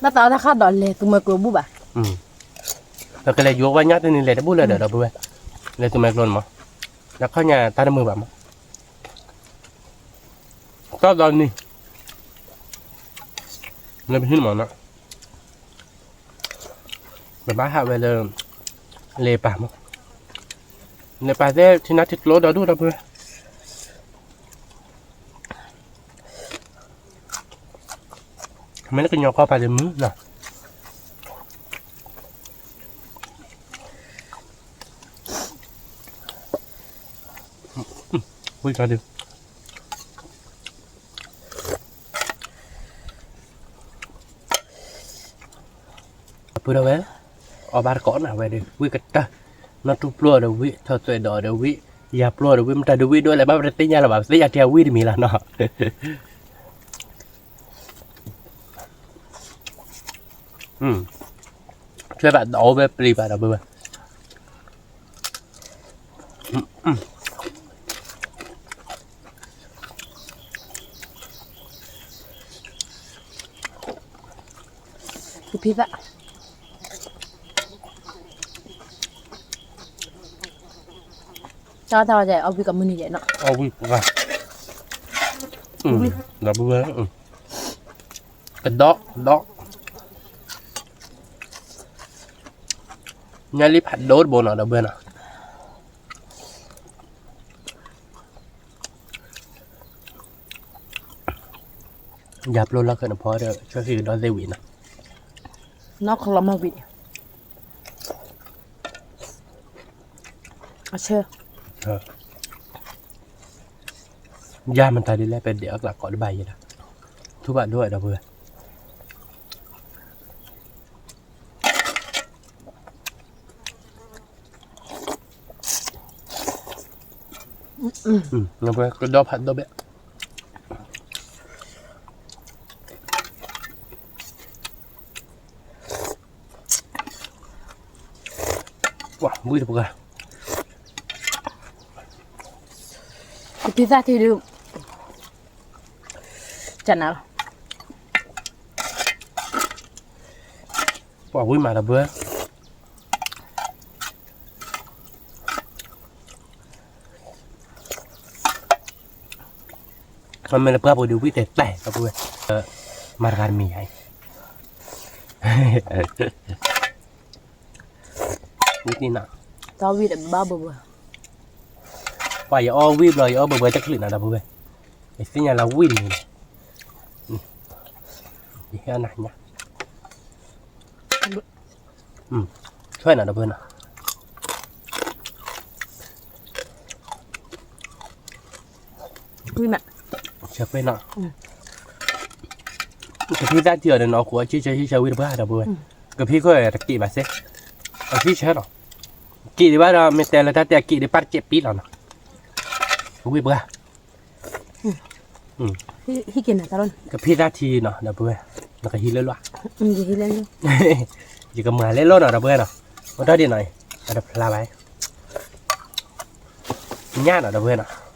ဘၣ် ဘၣ်သးအီၣ်တၢ်ဃၣ်ဒီးလဲၤသူမွဲကျိၤဘူၣ်ဘၣ်, ပကလဲၤယိၤဝဲညါတနံၤလဲၤတဘူၣ်လၢၤဒီးဒီပုၢ်ဝဲၢ်, လဲၤသူမွဲကျိၤန့ၣ်မး, ဒီးခီၣ်ညါတၢ်တမုာ်ဘၣ်မး, ကီၢ်ဒီနံၤ လၢပဟံၣ်မးနီၤ, ပဘၣ်ဟးဝဲလၢ လ့ပၤမး, လ့ပၤသ့ၣ်ထံနါထံကျိဒီဒူၣ်ဒီပုၢ်ဝဲၢ် မ့ၢ်လၢကညီကီၢ်ပၤဒီးမုာ်နီၤ, ဝံၣ်ကီဒု ပုၢ်ဒီဝဲၢ်, အီၣ်ဘၣ်တကိးနၤဝဲဒီး ဝံၣ်ကတၢၢ်, နီၢ်ထူပျိဒီးဝံၣ်, ထီၣ်သွဲးဒီးဒီးဝံၣ်, ယၤပျိဒီးဝံၣ်, မတၤဒုးဝံၣ်ဒိၣ်လဲၣ် ဘၣ်ပတသ့ၣ်ညါလၢၤဘၣ်, ပသ့ၣ်ညါထဲအဝံၣ်တမံၤလီၤနီၤ. ထွဲဘၣ်ဒီးအိၣ်ဝဲပျံၤဘၣ်ဒီပုၢ်ဝဲၢ်, ဖံသၣ်, တၢ်တၢ်ဝဲဒၣ် အီၣ်ဝံၣ်ကမုၢ်နံၤဒဲးနီၤ, အီၣ်ဝံၣ်ပှၢ်, ဒီပုၢ်ဝဲၢ်, ကဒီး, ကဒီး, ညၣ်လံဖးဒိၣ်တဘိနီၤ ဒီပုၢ်ဝဲၢ်နီၤ. ယၤပျိလီၢ်ခၢၣ်နဖီဒီး ဆှၢဃံကဒီးသ့ၣ်ဝံၤနီၤ, နီၢ်ခီလီၤမၢ်ဝံၤ, အဆၢ, ယၤမတၤဒ်လဲၣ် ပဒဲးအီၣ်ကျးကိးတဘၣ်ယဲလီၤ, ထူဘၣ်ဒိဝဲ ဒီပုၢ်ဝဲၢ်. ကဒီးဖးဒိၣ်ဘဲ, ပှၤဝံၣ်တပှၢ်, ကသံၣ်သၣ်ထံဒုး, ကနၤလီၤ, ပှၤဝံၣ်မး ဒီပုၢ်ဝဲၢ်. မ့ၢ်လၢပှၢ်ပူၤဒုးဝံၣ်တဲတဲ ဒီပုၢ်ဝဲၢ်, မၤတဂၤတမံၤယၤအံၤ, ဝံၣ်တံၢ်နီၤ, တၢ်ဝံၣ်ဒီးဘၣ်ဘၢဘၢ, ပှၤယအီၣ်ဝံၣ်ဘျီ ယအီၣ်ဘၢဘၢတချုးနီၤ ဒီပုၢ်ဝဲၢ်, ယသ့ၣ်ညါလၢဝံၣ်လံန့ၣ်, ယဟဲနၤညါ, ဆွဲနီၤ ဒီပုၢ်ဝဲၢ်နီၤ. ဝံၣ်မး, ဆၢပှဲၤနီၤ, ကဖံသၣ်ထံအီၤဒီးနီၤ အခိၣ်အဆံဆၢဟံၣ်ဆၢဝံၣ်တပှၢ် ဒီပုၢ်ဝဲၢ်, ကဖံခိၣ်တက့ၢ်ဘၣ်စ့, အဆံဆၢနီၤ, က့ၢ်ဒံးဘၣ်ဒီး မ့ၢ်တဲလၢတၢ်တဲအက့ၢ်ဒံးပၢ်တစဲးပံလီၤနီၤ, ဝံၣ်ပှၢ်. ဟံးက့ၤနၤတၢ်လီၤန့ၣ်, ကဖံသၣ်ထံနီၤ ဒီပုၢ်ဝဲၢ်, နကဟံးလၢလီၤ, ယကမၤလဲၤလီၤနီၤ ဒီပုၢ်ဝဲၢ်နီၤ, အိၣ်တ့ၢ်ဒံးနီၤ, အတဖျါဘၣ်, ညၣ်နီၤ ဒီပုၢ်ဝဲၢ်နီၤ.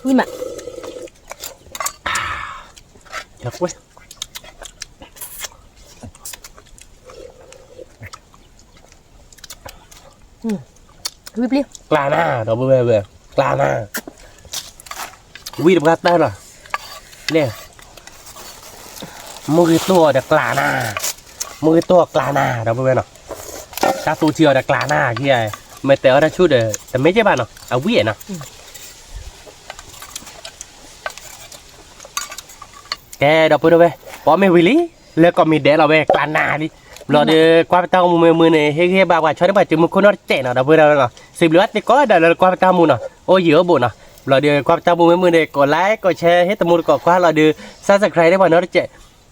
ဝံၣ်မး, ဝံၣ်ပျံၤ, ကျါနၤ ဒီပုၢ်ဝဲၢ်, ကျါနၤ, ဝံၣ်တပှၢ်တၢၢ်လီၤ, လဲၣ်, မုၢ်ဂ့ၤတိၢ်အီၤဒီးကျါနၤ, မုၢ်ဂ့ၤတိၢ်အီၤကျါနၤ ဒီပုၢ်ဝဲၢ်နီၤ, တၢ်သူထံအီၤဒီးကျါနၤ, မ့ၢ်တဲအီၣ်တၢ်ဆူၣ်ဒီး တမ့ၢ်ကဲဘၣ်နီၤ အဝံၣ်နီၤ. ကဲ ဒီပုၢ်ဝဲၢ်, ပအီၣ်မ့ၤဝံၤလံ, လၢကိးမံၤဒဲးလီၤဝဲ ကျါနၤလံ, ဘျီဒီး ကွၢ်ပတၢ်ဂီၤမူမုာ်မုာ်န့ၣ် ဟ့ၣ်ဂံၢ်ဟ့ၣ်ဘါပှၤဆီဒၣ်ပှၤစုမုၢ်ခိၣ်နီတစဲးနီၤ ဒီပုၢ်ဝဲၢ်နီၤ, စံးဘျုးဘၣ်သ့ၣ်ကိးဂၤဒဲးလၢကွၢ်ပတၢ်ဂီၤမူနီၤ, အိၣ်ယံၤအိၣ်ဘူးနီၤ, ဘျီဒီး ကွၢ်ပတၢ်ဂီၤမူမုာ်မုာ်န့ၣ် ကိးlike ကိးshare ဟ့ၣ်တမူတကိးကွၢ်လီၤဒီး subscribe န့ၢ်ပှၤနီတစဲး,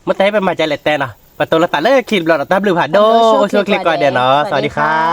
မ့ၢ်တဟ့ၣ်ပမၤကလဲၤတဲနီၤ, ပတိၤလီၤသးလၢခံတဘျီဒီး တၢ်ဘျုးဖးဒိၣ် အိၣ်ဆူၣ်အိၣ်ချ့ကိးဂၤဒဲးနီၤ, သဝၤဒံခါ.